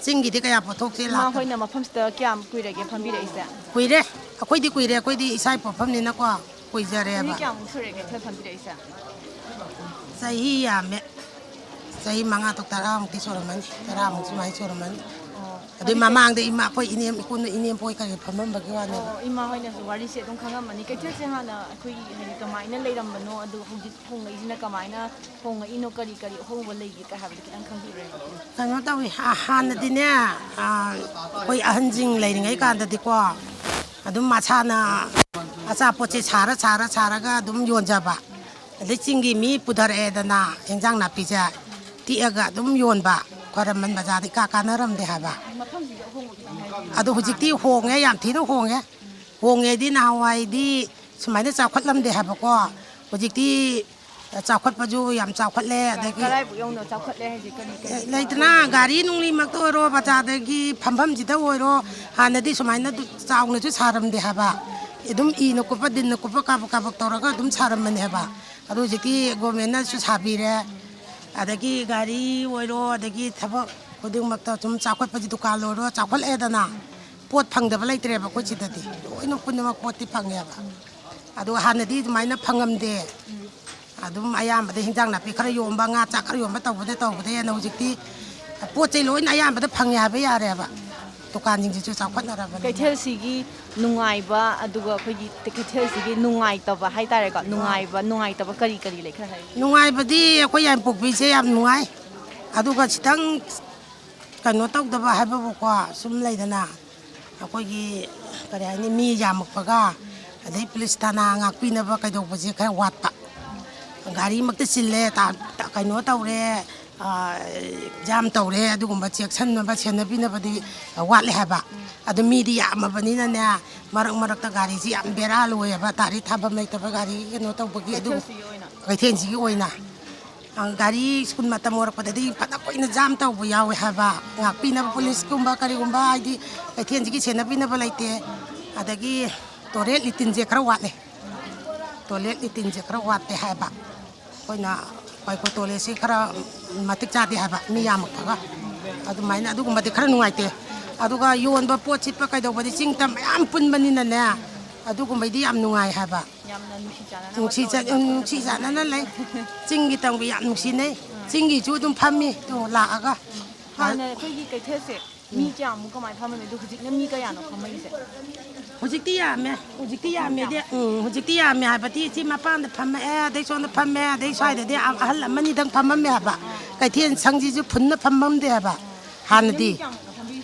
ꯆꯤꯡꯒꯤꯗꯤ ꯀꯌꯥ ꯄꯣꯠꯊꯣꯛꯁꯦ ꯏꯃꯥ ꯂꯥꯛꯇꯕ꯫ ꯍꯣꯏꯅ ꯃꯐꯝꯁꯤꯗ ꯀꯌꯥꯝ ꯀꯨꯏꯔꯒꯦ ꯐꯝꯕꯤꯔꯛꯏꯁꯦ? ꯀꯨꯏꯔꯦ꯫ ꯑꯩꯈꯣꯏꯗꯤ ꯀꯨꯏꯔꯦ꯫ ꯑꯩꯈꯣꯏꯗꯤ ꯏꯁꯥꯒꯤ ꯄꯣꯠꯐꯝꯅꯤꯅꯀꯣ꯫ ꯀꯨꯏꯖꯔꯦꯕ꯫ ꯆꯍꯤ ꯀꯌꯥꯃꯨꯛ ꯁꯨꯔꯦ ꯀꯩꯊꯦꯜ ꯐꯝꯕꯤꯔꯛꯏꯁꯦ? ꯆꯍꯤ ꯌꯥꯝꯃꯦ꯫ ꯆꯍꯤ ꯃꯉꯥ ꯇꯔꯨꯛ ꯇꯔꯥꯃꯨꯛꯇꯤ ꯁꯨꯔꯝꯃꯅꯤ꯫ ꯇꯔꯥꯃꯨꯛ ꯁꯨꯃꯥꯏꯅ ꯁꯨꯔꯝꯃꯅꯤ꯫ ꯑꯗꯨꯏ ꯃꯃꯥꯡꯗ ꯏꯃꯥ, ꯑꯩꯈꯣꯏ ꯏꯅꯦꯝ, ꯏꯄꯨꯅ ꯏꯅꯦꯝꯄꯣꯏ ꯀꯔꯤ ꯐꯝꯃꯝꯕꯒꯤ ꯋꯥꯅꯦꯕ꯫ ꯑꯣ, ꯏꯃꯥ ꯍꯣꯏꯅꯁꯨ ꯋꯥꯔꯤꯁꯦ ꯑꯗꯨꯝ ꯈꯪꯉꯝꯃꯅꯤ꯫ ꯀꯩꯊꯦꯜꯁꯦ ꯍꯥꯟꯅ ꯑꯩꯈꯣꯏꯒꯤ ꯍꯥꯏꯗꯤ ꯀꯃꯥꯏꯅ ꯂꯩꯔꯝꯕꯅꯣ, ꯑꯗꯨꯒ ꯍꯧꯖꯤꯛ ꯍꯣꯡꯉꯛꯏꯁꯤꯅ ꯀꯃꯥꯏꯅ ꯍꯣꯡꯉꯛꯏꯅꯣ, ꯀꯔꯤ ꯀꯔꯤ ꯑꯍꯣꯡꯕ ꯂꯩꯒꯦ ꯀ ꯍꯥꯏꯕꯗꯣ ꯈꯤꯇꯪ ꯈꯪꯕꯤꯕ꯭ꯔꯥ? ꯀꯩꯅꯣ ꯇꯧꯏ, ꯍꯥ-, ꯍꯥꯟꯅꯗꯤꯅꯦ, ꯑꯥ, ꯑꯩꯈꯣꯏ ꯑꯍꯟꯁꯤꯡ ꯂꯩꯔꯤꯉꯩ ꯀꯥꯟꯗꯗꯤꯀꯣ, ꯑꯗꯨꯝ ꯃꯁꯥꯅ ꯑꯆꯥꯄꯣꯠꯁꯦ ꯁꯥꯔ, ꯁꯥꯔ, ꯁꯥꯔꯒ ꯑꯗꯨꯝ ꯌꯣꯟꯖꯕ꯫ ꯑꯗꯩ ꯆꯤꯡꯒꯤ ꯃꯤ ꯄꯨꯊꯔꯛꯑꯦꯗꯅ ꯏꯟꯖꯥꯡ ꯅꯥꯄꯤꯁꯦ ꯇꯤꯛꯑꯒ ꯑꯗꯨꯝ ꯌꯣꯟꯕ, ꯈ꯭ꯋꯥꯏꯔꯝꯕꯟ ꯕꯖꯥꯔꯗ ꯏꯀꯥ ꯀꯥꯟꯅꯔꯝꯗꯦ ꯍꯥꯏꯕ꯫ ꯃꯐꯝꯁꯤꯁꯨ ꯑꯍꯣꯡꯕ ꯈꯤꯇꯪ ꯍꯥꯏꯕꯤꯌꯨ꯫ ꯑꯗꯣ ꯍꯧꯖꯤꯛꯇꯤ ꯍꯣꯡꯉꯦ, ꯌꯥꯝ ꯊꯤꯅ ꯍꯣꯡꯉꯦ꯫ ꯍꯣꯡꯉꯦꯗꯤ ꯅꯍꯥꯟꯋꯥꯏꯗꯤ ꯁꯨꯃꯥꯏꯅ ꯆꯥꯎꯈꯠꯂꯝꯗꯦ ꯍꯥꯏꯕꯀꯣ꯫ ꯍꯧꯖꯤꯛꯇꯤ ꯆꯥꯎꯈꯠꯄꯁꯨ ꯌꯥꯝ ꯆꯥꯎꯈꯠꯂꯦ, ꯑꯗꯒꯤ ꯀꯗꯥꯏꯕꯨꯛ ꯌꯧꯅ ꯆꯥꯎꯈꯠꯂꯦ ꯍꯥꯏꯁꯦ? ꯀꯔꯤ, ꯀꯔꯤ? ꯂꯩꯗꯅ, ꯒꯥꯔꯤ ꯅꯨꯡꯂꯤꯃꯛꯇ ꯑꯣꯏꯔꯣ, ꯕꯖꯥꯔꯗꯒꯤ ꯐꯝꯐꯝꯁꯤꯗ ꯑꯣꯏꯔꯣ, ꯍꯥꯟꯅꯗꯤ ꯁꯨꯃꯥꯏꯅ ꯗꯨ-, ꯆꯥꯎꯅꯁꯨ ꯁꯥꯔꯝꯗꯦ ꯍꯥꯏꯕ꯫ ꯑꯗꯨꯝ ꯏꯅ ꯀꯨꯞꯄ, ꯗꯤꯟꯅ ꯀꯨꯞꯄ, ꯀꯥꯕꯛ ꯀꯥꯕꯛ ꯇꯧꯔꯒ ꯑꯗꯨꯝ ꯁꯥꯔꯝꯕꯅꯦ ꯍꯥꯏꯕ꯫ ꯑꯗꯣ ꯍꯧꯖꯤꯛꯇꯤ ꯒꯣꯔꯃꯦꯟꯅꯁꯨ ꯁꯥꯕꯤꯔꯦ, ꯑꯗꯒꯤ ꯒꯥꯔꯤ ꯑꯣꯏꯔꯣ, ꯑꯗꯒꯤ ꯊꯕꯛ ꯈꯨꯗꯤꯡꯃꯛꯇ ꯁꯨꯝ ꯆꯥꯎꯈꯠꯄꯁꯤ, ꯗꯨꯀꯥꯟ ꯑꯣꯏꯔꯣ ꯆꯥꯎꯈꯠꯂꯛꯑꯦꯗꯅ, ꯄꯣꯠ ꯐꯪꯗꯕ ꯂꯩꯇ꯭ꯔꯦꯕ ꯑꯩꯈꯣꯏ ꯁꯤꯗꯗꯤ, ꯂꯣꯏꯅ ꯄꯨꯝꯅꯃꯛ ꯄꯣꯠꯇꯤ ꯐꯪꯉꯦꯕ꯫ ꯑꯗꯣ ꯍꯥꯟꯅꯗꯤ ꯑꯗꯨꯃꯥꯏꯅ ꯐꯪꯉꯝꯗꯦ꯫ ꯑꯗꯨꯝ ꯑꯌꯥꯝꯕꯗ ꯍꯤꯟꯖꯥꯡ ꯅꯥꯄꯤ ꯈꯔ ꯌꯣꯟꯕ, ꯉꯥ ꯆꯥꯛ ꯈꯔ ꯌꯣꯟꯕ ꯇꯧꯕꯗ, ꯇꯧꯕꯗ ꯍꯦꯟꯅ ꯍꯧꯖꯤꯛꯇꯤ ꯄꯣꯠ ꯆꯩ ꯂꯣꯏꯅ ꯑꯌꯥꯝꯕꯗ ꯐꯪꯉꯦ ꯍꯥꯏꯕ ꯌꯥꯔꯦꯕ꯫ ꯗꯨꯀꯥꯟꯁꯤꯡꯁꯤꯁꯨ ꯆꯥꯎꯈꯠꯅꯔꯕꯅꯤꯅ꯫ ꯀꯩꯊꯦꯜꯁꯤꯒꯤ ꯅꯨꯡꯉꯥꯏꯕ, ꯑꯗꯨꯒ ꯑꯩꯈꯣꯏꯒꯤ ꯀꯩꯊꯦꯜꯁꯤꯒꯤ ꯅꯨꯡꯉꯥꯏꯇꯕ ꯍꯥꯏꯇꯥꯔꯦꯀꯣ, ꯅꯨꯡꯉꯥꯏꯕ, ꯅꯨꯡꯉꯥꯏꯇꯕ ꯀꯔꯤ ꯀꯔꯤ ꯂꯩ, ꯈꯔ ꯍꯥꯏꯕꯤꯌꯨ꯫ ꯅꯨꯡꯉꯥꯏꯕꯗꯤ ꯑꯩꯈꯣꯏ ꯌꯥꯏꯔꯤꯄꯣꯛꯄꯤꯁꯦ ꯌꯥꯝ ꯅꯨꯡꯉꯥꯏ꯫ ꯑꯗꯨꯒ ꯈꯤꯇꯪ ꯀꯩꯅꯣ ꯇꯧꯗꯕ ꯍꯥꯏꯕꯕꯨꯀꯣ, ꯁꯨꯝ ꯂꯩꯗꯅ, ꯑꯩꯈꯣꯏꯒꯤ, ꯀꯔꯤ ꯍꯥꯏꯅꯤ, ꯃꯤ ꯌꯥꯝꯃꯛꯄꯒ, ꯑꯗꯩ ꯄꯨꯂꯤꯁ ꯊꯥꯅꯥ ꯉꯥꯛꯄꯤꯅꯕ ꯀꯩꯗꯧꯕꯁꯦ ꯈꯔ ꯋꯥꯠꯄ꯫ ꯒꯥꯔꯤꯃꯛꯇ ꯆꯤꯜꯂꯦ, ꯇꯥ-, ꯇꯥ-, ꯀꯩꯅꯣ ꯇꯧꯔꯦ, ꯑꯥ, ꯖꯥꯝ ꯇꯧꯔꯦ, ꯑꯗꯨꯒꯨꯝꯕ ꯆꯦꯛꯁꯤꯟꯅꯕ, ꯁꯦꯟꯅꯕꯤꯅꯕꯗꯤ ꯋꯥꯠꯂꯦ ꯍꯥꯏꯕ꯫ ꯑꯗꯨ ꯃꯤꯗꯤ ꯌꯥꯝꯃꯕꯅꯤꯅꯅꯦ, ꯃꯔꯛ ꯃꯔꯛꯇ ꯒꯥꯔꯤꯁꯤ ꯌꯥꯝ ꯕꯦꯔꯥ ꯂꯣꯏꯌꯦꯕ, ꯇꯥꯔꯤ ꯊꯥꯐꯝ ꯂꯩꯇꯕ ꯒꯥꯔꯤ ꯀꯩꯅꯣ ꯇꯧꯕꯒꯤ꯫ ꯑꯗꯨ ꯀꯩꯊꯦꯜꯁꯤꯒꯤ ꯑꯣꯏꯅ? ꯀꯩꯊꯦꯜꯁꯤꯒꯤ ꯑꯣꯏꯅ꯫ ꯑ, ꯒꯥꯔꯤ ꯁ꯭ꯀꯨꯜ ꯃꯇꯝ ꯑꯣꯏꯔꯛꯄꯗꯗꯤ ꯐꯅ ꯀꯨꯏꯅ ꯖꯥꯝ ꯇꯧꯕ ꯌꯥꯎꯋꯦ ꯍꯥꯏꯕ꯫ ꯉꯥꯛꯄꯤꯅꯕ ꯄꯨꯂꯤꯁꯀꯨꯝꯕ ꯀꯔꯤꯒꯨꯝꯕ, ꯍꯥꯏꯗꯤ, ꯀꯩꯊꯦꯜꯁꯤꯒꯤ ꯁꯦꯟꯅꯕꯤꯅꯕ ꯂꯩꯇꯦ꯫ ꯑꯗꯒꯤ ꯇꯣꯏꯂꯦꯠ ꯂꯦꯇ꯭ꯔꯤꯟꯁꯦ ꯈꯔ ꯋꯥꯠꯂꯦ꯫ ꯇꯣꯏꯂꯦꯠ ꯂꯦꯇ꯭ꯔꯤꯟꯁꯦ ꯈꯔ ꯋꯥꯠꯇꯦ ꯍꯥꯏꯕ꯫ ꯑꯩꯈꯣꯏꯅ ꯋꯥꯏꯀꯣ ꯇꯣꯏꯂꯦꯠꯁꯦ ꯈꯔ ꯃꯇꯤꯛ ꯆꯥꯗꯦ ꯍꯥꯏꯕ, ꯃꯤ ꯌꯥꯝꯃꯛꯄꯒ꯫ ꯑꯗꯨꯃꯥꯏꯅ ꯑꯗꯨꯒꯨꯝꯕꯗꯤ ꯈꯔ ꯅꯨꯡꯉꯥꯏꯇꯦ꯫ ꯑꯗꯨꯒ ꯌꯣꯟꯕ ꯄꯣꯠ ꯁꯤꯠꯄ ꯀꯩꯗꯧꯕꯗꯤ ꯆꯤꯡ ꯇꯝ ꯃꯌꯥꯝ ꯄꯨꯟꯕꯅꯤꯅꯅꯦ, ꯑꯗꯨꯒꯨꯝꯕꯩꯗꯤ ꯌꯥꯝ ꯅꯨꯡꯉꯥꯏ ꯍꯥꯏꯕ꯫ ꯌꯥꯝꯅ ꯅꯨꯡꯁꯤ ꯆꯥꯟꯅꯅ ꯅꯨꯡꯁꯤ ꯆꯥꯟ-, ꯍꯣꯠꯅꯕ ꯎꯝ, ꯅꯨꯡꯁꯤ ꯆꯥꯟꯅꯅ ꯂꯩ꯫ ꯆꯤꯡꯒꯤ ꯇꯝꯒꯤ ꯌꯥꯝ ꯅꯨꯡꯁꯤꯅꯩ꯫ ꯆꯤꯡꯒꯤꯁꯨ ꯑꯗꯨꯝ ꯐꯝꯃꯤ, ꯑꯗꯨ ꯂꯥꯛꯑꯒ꯫ ꯍꯥꯟꯅ ꯑꯩꯈꯣꯏꯒꯤ ꯀꯩꯊꯦꯜꯁꯦ ꯃꯤ ꯀꯌꯥꯃꯨꯛ ꯀꯃꯥꯏꯅ ꯐꯝꯃꯝꯃꯤ? ꯑꯗꯣ ꯍꯧꯖꯤꯛꯅ ꯃꯤ ꯀꯌꯥꯅꯣ ꯐꯝꯃꯛꯏꯁꯦ? ꯍꯧꯖꯤꯛꯇꯤ ꯌꯥꯝꯃꯦ꯫ ꯍꯧꯖꯤꯛꯇꯤ ꯌꯥꯝꯃꯦꯗꯤ, ꯎꯝ, ꯍꯧꯖꯤꯛꯇꯤ ꯌꯥꯝꯃꯦ ꯍꯥꯏꯕꯗꯤ ꯁꯤ ꯃꯄꯥꯟꯗ ꯐꯝꯃꯛꯑꯦ, ꯑꯗꯩ ꯁꯣꯝꯗ ꯐꯝꯃꯦ, ꯑꯗꯩ ꯁ꯭ꯋꯥꯏꯗꯗꯤ ꯑ-, ꯑꯍꯜ ꯑꯃꯅꯤꯗꯪ ꯐꯝꯃꯝꯃꯦ ꯍꯥꯏꯕ꯫ ꯀꯩꯊꯦꯜ ꯁꯪꯁꯤꯁꯨ ꯐꯨꯟꯅ ꯐꯝꯃꯝꯗꯦ ꯍꯥꯏꯕ ꯍꯥꯟꯅꯗꯤ꯫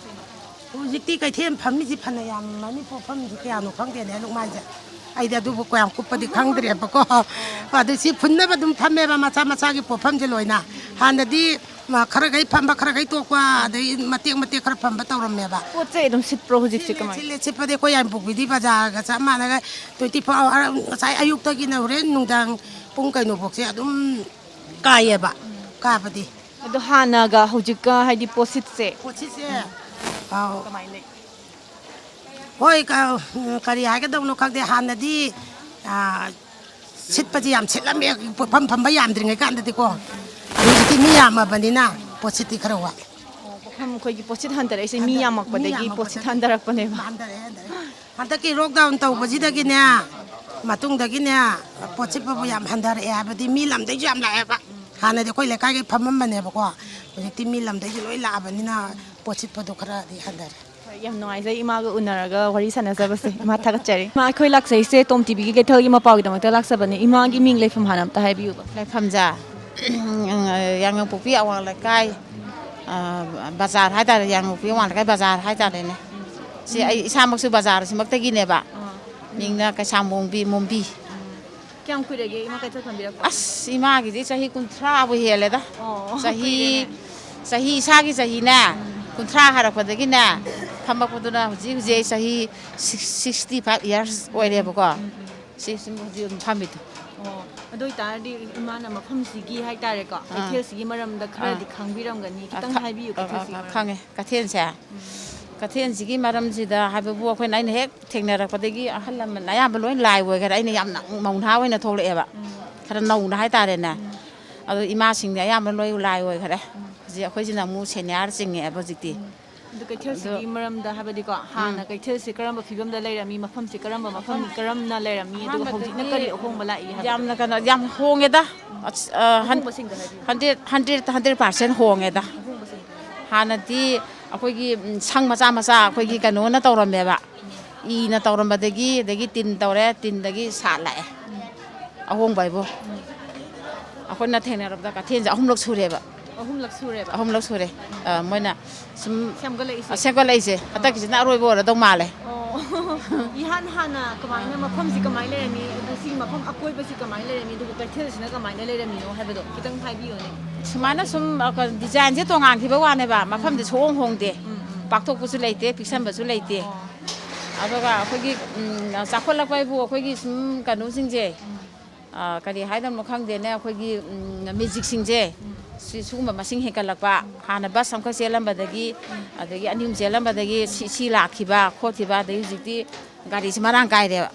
ꯍꯧꯖꯤꯛꯇꯤ ꯀꯩꯊꯦꯜ ꯐꯝꯃꯤꯁꯤ ꯐꯅ ꯌꯥꯝꯃꯅꯤ, ꯄꯣꯠꯐꯝꯁꯤ ꯀꯌꯥꯅꯣ ꯈꯪꯗꯦꯅꯦ, ꯂꯨꯛꯃꯥꯏꯁꯦ꯫ ꯑꯩꯗꯤ ꯑꯗꯨꯕꯨ ꯀꯌꯥꯝ ꯀꯨꯞꯄꯗꯤ ꯈꯪꯗ꯭ꯔꯦꯕꯀꯣ꯫ ꯑꯗꯨ ꯁꯤ ꯐꯨꯟꯅꯕ ꯑꯗꯨꯝ ꯐꯝꯃꯦꯕ, ꯃꯆꯥ ꯃꯆꯥꯒꯤ ꯄꯣꯠꯐꯝꯁꯦ ꯂꯣꯏꯅ꯫ ꯍꯥꯟꯅꯗꯤ ꯃ-, ꯈꯔ ꯈꯩ ꯐꯝꯕ, ꯈꯔ ꯈꯩ ꯇꯣꯛꯄ, ꯑꯗꯩ ꯃꯇꯦꯛ ꯃꯇꯦꯛ ꯈꯔ ꯐꯝꯕ ꯇꯧꯔꯝꯃꯦꯕ꯫ ꯄꯣꯠ ꯆꯩ ꯑꯗꯨꯝ ꯁꯤꯠꯄ꯭ꯔꯣ ꯍꯧꯖꯤꯛꯁꯦ? ꯁꯤꯠꯂꯦ, ꯀꯃꯥꯏ? ꯁꯤꯠꯂꯦ, ꯁꯤꯠꯄꯗꯤ ꯑꯩꯈꯣꯏ ꯌꯥꯏꯔꯤꯄꯣꯛꯄꯤꯗꯤ ꯕꯖꯥꯔꯒ ꯆꯞ ꯃꯥꯟꯅꯒ twenty four hour, ꯉꯁꯥꯏ ꯑꯌꯨꯛꯇꯒꯤꯅ ꯍꯣꯔꯦꯟ ꯅꯨꯡꯗꯥꯡ ꯄꯨꯡ ꯀꯩꯅꯣꯐꯧꯁꯦ ꯑꯗꯨꯝ ꯀꯥꯏꯌꯦꯕ, ꯀꯥꯕꯗꯤ꯫ ꯑꯗꯣ ꯍꯥꯟꯅꯒ ꯍꯧꯖꯤꯛꯀ ꯍꯥꯏꯗꯤ ꯄꯣꯠꯁꯤꯠꯁꯦ ꯄꯣꯠꯁꯤꯠꯁꯦ, ꯑꯥꯎ꯫ ꯀꯃꯥꯏꯅ ꯂꯩ? ꯍꯣꯏ, ꯀ-, ꯀꯔꯤ ꯍꯥꯏꯒꯗꯧꯅꯣ ꯈꯪꯗꯦ꯫ ꯍꯥꯟꯅꯗꯤ, ꯑ, ꯁꯤꯠꯄꯁꯦ ꯌꯥꯝ ꯁꯤꯠꯂꯝꯃꯦ, ꯄꯣꯠꯐꯝ ꯐꯝꯕ ꯌꯥꯝꯗ꯭ꯔꯤꯉꯩ ꯀꯥꯟꯗꯗꯤꯀꯣ꯫ ꯑꯗꯣ ꯍꯧꯖꯤꯛꯇꯤ ꯃꯤ ꯌꯥꯝꯃꯕꯅꯤꯅ ꯄꯣꯠꯁꯤꯠꯇꯤ ꯈꯔ ꯋꯥꯠꯂꯦ꯫ ꯑꯣ, ꯄꯣꯠꯐꯝ ꯑꯩꯈꯣꯏꯒꯤ ꯄꯣꯠꯁꯤꯠ ꯍꯟꯊꯔꯛꯏꯁꯦ ꯃꯤ ꯍꯟꯊ-, ꯃꯤ ꯌꯥꯝꯃꯛꯄꯗꯒꯤ ꯄꯣꯠꯁꯤꯠ ꯌꯥꯝꯃꯛꯄꯗꯒꯤ ꯍꯟꯊꯔꯛꯄꯅꯦꯕ꯫ ꯍꯟꯊꯔꯛꯑꯦ, ꯍꯟꯊꯔꯛꯑꯦ꯫ ꯍꯟꯗꯛꯀꯤ lockdown ꯇꯧꯕꯁꯤꯗꯒꯤꯅꯦ, ꯃꯇꯨꯡꯗꯒꯤꯅꯦ, ꯄꯣꯠ ꯁꯤꯠꯄꯕꯨ ꯌꯥꯝ ꯍꯟꯊꯔꯛꯑꯦ ꯍꯥꯏꯕꯗꯤ ꯃꯤ ꯂꯝꯗꯩꯁꯨ ꯌꯥꯝ ꯂꯥꯛꯑꯦꯕ꯫ ꯍꯥꯟꯅꯗꯤ ꯑꯩꯈꯣꯏ ꯂꯩꯀꯥꯏꯒꯤ ꯐꯝꯃꯝꯕꯅꯦꯕꯀꯣ, ꯍꯧꯖꯤꯛꯇꯤ ꯃꯤ ꯂꯝꯗꯩꯁꯨ ꯂꯣꯏ ꯂꯥꯛꯑꯕꯅꯤꯅ ꯄꯣꯠ ꯁꯤꯠꯄꯗꯣ ꯈꯔꯗꯤ ꯍꯟꯊꯔꯦ꯫ ꯍꯣꯏ, ꯌꯥꯝ ꯅꯨꯡꯉꯥꯏꯖꯩ ꯏꯃꯥꯒ ꯎꯅꯔꯒ ꯋꯥꯔꯤ ꯁꯥꯟꯅꯖꯕꯁꯦ꯫ ꯏꯃꯥ, ꯊꯥꯒꯠꯆꯔꯤ꯫ ꯏꯃꯥ, ꯑꯩꯈꯣꯏ ꯂꯥꯛꯆꯩꯁꯦ ꯇꯣꯝ ꯇꯤꯚꯤꯒꯤ ꯀꯩꯊꯦꯜꯒꯤ ꯃꯄꯥꯎꯒꯤꯗꯃꯛꯇ ꯂꯥꯛꯆꯕꯅꯦ꯫ ꯏꯃꯥꯒꯤ ꯃꯤꯡ, ꯂꯩꯐꯝ ꯍꯥꯟꯅ ꯑꯝꯇ ꯍꯥꯏꯕꯤꯌꯨꯕ꯫ ꯂꯩꯐꯝꯁꯦ, ꯌꯥꯡꯉꯪꯄꯣꯛꯄꯤ ꯑꯋꯥꯡ ꯂꯩꯀꯥꯏ, ꯑ, ꯕꯖꯥꯔ ꯍꯥꯏꯇꯥꯔꯦ, ꯌꯥꯡꯉꯪꯄꯣꯛꯄꯤ ꯑꯋꯥꯡ ꯂꯩꯀꯥꯏ ꯕꯖꯥꯔ ꯍꯥꯏꯇꯥꯔꯦꯅꯦ꯫ ꯁꯤ ꯑꯩ ꯏꯁꯥꯃꯛꯁꯨ ꯕꯖꯥꯔꯁꯤꯃꯛꯇꯒꯤꯅꯦꯕ꯫ ꯃꯤꯡꯅ ꯀꯩꯁꯥꯝꯕꯣꯡꯕꯤ ꯃꯣꯝꯕꯤ꯫ ꯀꯌꯥꯝ ꯀꯨꯏꯔꯒꯦ ꯏꯃꯥ ꯀꯩꯊꯦꯜ ꯐꯝꯕꯤꯔꯛꯄ? ꯑꯁ, ꯏꯃꯥꯒꯤꯗꯤ ꯆꯍꯤ ꯀꯨꯟꯊ꯭ꯔꯥꯕꯨ ꯍꯦꯜꯂꯦꯗ꯫ ꯑꯣ, ꯆꯍꯤ, ꯀꯨꯏꯔꯦꯅꯦ꯫ ꯆꯍꯤ, ꯏꯁꯥꯒꯤ ꯆꯍꯤꯅꯦ, ꯎꯝ꯫ ꯀꯨꯟꯊ꯭ꯔꯥ ꯍꯥꯏꯔꯛꯄꯗꯒꯤꯅꯦ, ꯎꯝ꯫ ꯐꯝꯃꯛꯄꯗꯨꯅ ꯍꯧꯖꯤꯛ, ꯍꯧꯖꯤꯛ ꯑꯩ ꯆꯍꯤ six-, sixty five years ꯑꯣꯏꯔꯦꯕꯀꯣ꯫ ꯎꯝ, ꯎꯝ꯫ ꯁꯤ ꯁꯨꯝ ꯍꯧꯖꯤꯛ ꯑꯗꯨꯝ ꯐꯝꯃꯤꯗꯣ꯫ ꯑꯣ, ꯑꯗꯨ ꯑꯣꯏꯇꯥꯔꯗꯤ ꯏꯃꯥꯅ ꯃꯐꯝꯁꯤꯒꯤ ꯍꯥꯏꯇꯥꯔꯦꯀꯣ, ꯑꯥ꯫ ꯀꯩꯊꯦꯜꯁꯤꯒꯤ ꯃꯔꯝꯗ ꯈꯔꯗꯤ ꯑꯥ꯫ ꯈꯪꯕꯤꯔꯝꯒꯅꯤ꯫ ꯑꯥ, ꯈꯤꯇꯪ ꯈ-, ꯍꯥꯏꯕꯤꯌꯨ, ꯑꯥ, ꯑꯥ, ꯀꯩꯊꯦꯜꯁꯤꯒꯤ ꯑꯥ, ꯃꯔꯝꯗ꯫ ꯈꯪꯉꯦ꯫ ꯀꯩꯊꯦꯜꯁꯦ, ꯎꯝ꯫ ꯀꯩꯊꯦꯜꯁꯤꯒꯤ ꯃꯔꯝꯁꯤꯗ ꯍꯥꯏꯕꯕꯨ ꯑꯩꯈꯣꯏꯅ, ꯑꯩꯅ ꯍꯦꯛ ꯊꯦꯡꯅꯔꯛꯄꯗꯒꯤ ꯑꯍꯜ ꯂꯃꯟ ꯑꯌꯥꯝꯕ ꯂꯣꯏ ꯂꯥꯏ ꯑꯣꯏꯈꯔꯦ꯫ ꯑꯩꯅ ꯌꯥꯝꯅ ꯃꯧꯅꯍꯥ ꯑꯣꯏꯅ ꯊꯣꯛꯂꯛꯑꯦꯕ꯫ ꯎꯝ꯫ ꯈꯔ ꯅꯧꯅ ꯍꯥꯏꯇꯥꯔꯦꯅꯦ꯫ ꯎꯝ꯫ ꯑꯗꯣ ꯏꯃꯥꯁꯤꯡꯗꯤ ꯑꯌꯥꯝꯕ ꯂꯣꯏ ꯂꯥꯏ ꯑꯣꯏꯈꯔꯦ꯫ ꯎꯝ꯫ ꯍꯧꯖꯤꯛ ꯑꯩꯈꯣꯏꯁꯤꯅ ꯑꯃꯨꯛ senior ꯆꯤꯡꯉꯛꯑꯦꯕ ꯍꯧꯖꯤꯛꯇꯤ꯫ ꯎꯝ꯫ ꯑꯗꯨ ꯀꯩꯊꯦꯜꯁꯤꯒꯤ ꯑꯗꯣ ꯃꯔꯝꯗ ꯍꯥꯏꯕꯗꯤꯀꯣ, ꯎꯝ꯫ ꯍꯥꯟꯅ ꯀꯩꯊꯦꯜꯁꯤ ꯀꯔꯝꯕ ꯐꯤꯕꯝꯗ ꯂꯩꯔꯝꯃꯤ, ꯃꯐꯝꯁꯤ ꯀꯔꯝꯕ ꯃꯐꯝ ꯃꯐꯝ ꯀꯔꯝꯅ ꯂꯩꯔꯝꯃꯤ, ꯑꯗꯨꯒ ꯍꯧꯖꯤꯛꯅ ꯑꯍꯥꯟꯕꯗꯗꯤ ꯀꯔꯤ ꯑꯍꯣꯡꯕ ꯂꯥꯛꯏ ꯍꯥꯏꯕꯗꯣ? ꯌꯥꯝꯅ ꯀꯩꯅꯣ, ꯌꯥꯝ ꯍꯣꯡꯉꯦꯗ꯫ ꯑꯁ, ꯑ, ꯍꯟ-, ꯑꯍꯣꯡꯕꯁꯤꯡꯗꯣ ꯍꯥꯏꯕꯤꯌꯨ꯫ Hundred, hundred, hundred percent ꯍꯣꯡꯉꯦꯗ꯫ ꯑꯍꯣꯡꯕꯁꯤꯡꯗꯣ꯫ ꯍꯥꯟꯅꯗꯤ ꯑꯩꯈꯣꯏꯒꯤ ꯎꯝ, ꯁꯪ ꯃꯆꯥ ꯃꯆꯥ ꯑꯩꯈꯣꯏꯒꯤ ꯀꯩꯅꯣꯅ ꯇꯧꯔꯝꯃꯦꯕ, ꯏꯅ ꯇꯧꯔꯝꯕꯗꯒꯤ, ꯑꯗꯒꯤ ꯇꯤꯟ ꯇꯧꯔꯦ, ꯇꯤꯟꯗꯒꯤ ꯁꯥꯠ ꯂꯥꯛꯑꯦ꯫ ꯑꯍꯣꯡꯕ ꯍꯥꯏꯕꯨ ꯑꯩꯈꯣꯏꯅ ꯊꯦꯡꯅꯔꯕꯗ ꯀꯩꯊꯦꯜꯁꯦ ꯑꯍꯨꯝꯂꯛ ꯁꯨꯔꯦꯕ꯫ ꯑꯍꯨꯝꯂꯛ ꯁꯨꯔꯦꯕ ꯑꯍꯨꯝꯂꯛ ꯁꯨꯔꯦ꯫ ꯑ, ꯃꯣꯏꯅ ꯁꯨꯝ ꯁꯦꯝꯒꯠꯂꯛꯏꯁꯦ꯫ ꯁꯦꯝꯒꯠꯂꯛꯏꯁꯦ ꯍꯟꯗꯛꯀꯤꯁꯤꯅ ꯑꯔꯣꯏꯕ ꯑꯣꯏꯔꯗꯧ ꯃꯥꯜꯂꯦ꯫ ꯑꯣ꯫ ꯏꯍꯥꯟ ꯍꯥꯟꯅ ꯀꯃꯥꯏꯅ, ꯃꯐꯝꯁꯤ ꯀꯃꯥꯏꯅ ꯂꯩꯔꯝꯃꯤ, ꯑꯗꯨ ꯁꯤꯒꯤ ꯃꯐꯝ ꯑꯀꯣꯏꯕꯁꯤ ꯀꯃꯥꯏꯅ ꯂꯩꯔꯝꯃꯤ, ꯑꯗꯨꯒ ꯀꯩꯊꯦꯜꯁꯤꯅ ꯀꯃꯥꯏꯅ ꯂꯩꯔꯝꯃꯤꯅꯣ ꯍꯥꯏꯕꯗꯣ ꯈꯤꯇꯪ ꯍꯥꯏꯕꯤꯌꯨꯅꯦ꯫ ꯁꯨꯃꯥꯏꯅ ꯁꯨꯝ ꯑ, ꯀ- ꯗꯤꯖꯥꯏꯟꯁꯦ ꯇꯣꯉꯥꯟꯈꯤꯕ ꯋꯥꯅꯦꯕ, ꯃꯐꯝꯗꯤ ꯁꯨꯍꯣꯡ ꯍꯣꯡꯗꯦ꯫ ꯄꯥꯛꯊꯣꯛꯄꯁꯨ ꯂꯩꯇꯦ, ꯄꯤꯛꯁꯟꯕꯁꯨ ꯂꯩꯇꯦ꯫ ꯑꯗꯨꯒ ꯑꯩꯈꯣꯏꯒꯤ ꯎꯝ, ꯆꯥꯎꯈꯠꯂꯛꯄ ꯍꯥꯏꯕꯨ ꯑꯩꯈꯣꯏꯒꯤ ꯁꯨꯝ ꯀꯩꯅꯣꯁꯤꯡꯁꯦ, ꯑ, ꯀꯔꯤ ꯍꯥꯏꯗꯣꯏꯅꯣ ꯈꯪꯗꯦꯅꯦ, ꯑꯩꯈꯣꯏꯒꯤ ꯎꯝ, ꯃꯦꯖꯤꯛꯁꯤꯡꯁꯦ, ꯁꯤ ꯁꯤꯒꯨꯝꯕ ꯃꯁꯤꯡ ꯍꯦꯟꯒꯠꯂꯛꯄ, ꯍꯥꯟꯅ ꯕꯁ ꯑꯃꯈꯛ ꯆꯦꯜꯂꯝꯕꯗꯒꯤ, ꯑꯗꯒꯤ ꯑꯅꯤ ꯑꯍꯨꯝ ꯆꯦꯜꯂꯝꯕꯗꯒꯤ ꯁꯤ ꯁꯤ ꯂꯥꯛꯈꯤꯕ ꯈꯣꯠꯈꯤꯕ, ꯑꯗꯒꯤ ꯍꯧꯖꯤꯛꯇꯤ ꯒꯥꯔꯤꯁꯤ ꯃꯔꯥꯡ ꯀꯥꯏꯔꯦꯕ꯫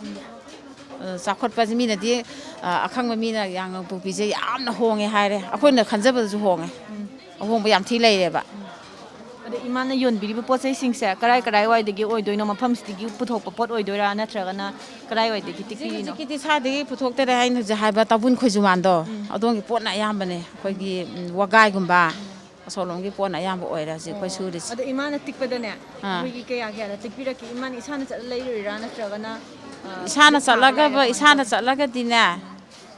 ꯑ, ꯆꯥꯎꯈꯠꯄꯁꯦ ꯃꯤꯅꯗꯤ, ꯑ, ꯑꯈꯪꯕ ꯃꯤꯅ ꯌꯥꯉꯪꯄꯣꯛꯄꯤꯁꯦ ꯌꯥꯝꯅ ꯍꯣꯡꯉꯦ ꯍꯥꯏꯔꯦ, ꯑꯩꯈꯣꯏꯅ ꯈꯟꯖꯕꯗꯁꯨ ꯍꯣꯡꯉꯦ꯫ ꯑꯍꯣꯡꯕ ꯌꯥꯝ ꯊꯤ ꯂꯩꯔꯦꯕ꯫ ꯑꯗꯣ ꯏꯃꯥꯅ ꯌꯣꯟꯕꯤꯔꯤꯕ ꯄꯣꯠ ꯆꯩꯁꯤꯡꯁꯦ ꯀꯔꯥꯏ ꯀꯔꯥꯏꯋꯥꯏꯗꯒꯤ ꯑꯣꯏꯗꯣꯏꯅꯣ? ꯃꯐꯝꯁꯤꯗꯒꯤ ꯄꯨꯊꯣꯛꯄ ꯄꯣꯠ ꯑꯣꯏꯗꯣꯏꯔꯥ, ꯅꯠꯇ꯭ꯔꯒꯅ ꯀꯗꯥꯏꯋꯥꯏꯗꯒꯤ ꯍꯧꯖꯤꯛ ꯇꯦꯛꯄꯤꯔꯤꯅꯣ? ꯍꯧꯖꯤꯛꯀꯤꯗꯤ ꯁ꯭ꯋꯥꯏꯗꯒꯤ ꯄꯨꯊꯣꯛꯇꯔꯦ, ꯑꯩꯅ ꯍꯧꯖꯤꯛ ꯍꯥꯏꯕ ꯇꯥꯕꯨꯟ ꯈꯣꯏꯖꯨꯃꯥꯟꯗꯣ, ꯑꯗꯣꯝꯒꯤ ꯄꯣꯠꯅ ꯑꯌꯥꯝꯕꯅꯦ꯫ ꯑꯩꯈꯣꯏꯒꯤ ꯎꯝ, ꯋꯥꯒꯥꯏꯒꯨꯝꯕ, ꯑꯁꯣꯝꯂꯣꯝꯒꯤ ꯄꯣꯠꯅ ꯑꯌꯥꯝꯕ ꯑꯣꯏꯔꯦ ꯍꯧꯖꯤꯛ ꯑꯩꯈꯣꯏ ꯁꯨꯔꯤꯁꯦ꯫ ꯑꯗꯣ ꯏꯃꯥꯅ ꯇꯤꯛꯄꯗꯅꯦ, ꯑꯥ꯫ ꯑꯩꯈꯣꯏꯒꯤ ꯀꯌꯥ ꯀꯌꯥꯗ ꯇꯤꯛꯄꯤꯔꯛꯀꯦ? ꯏꯃꯥꯅ ꯏꯁꯥꯅ ꯆꯠꯂ ꯂꯩꯔꯨꯔꯤꯔꯥ, ꯅꯠꯇ꯭ꯔꯒꯅ, ꯑ, ꯏꯁꯥꯅ ꯁꯤꯗ ꯁꯥꯕ ꯂꯥꯛꯏꯔꯥ, ꯆꯠꯂꯒꯕ ꯀꯃꯥꯏꯅ ꯏꯁꯥꯅ ꯇꯧꯋꯤ? ꯆꯠꯂꯒꯗꯤꯅꯦ,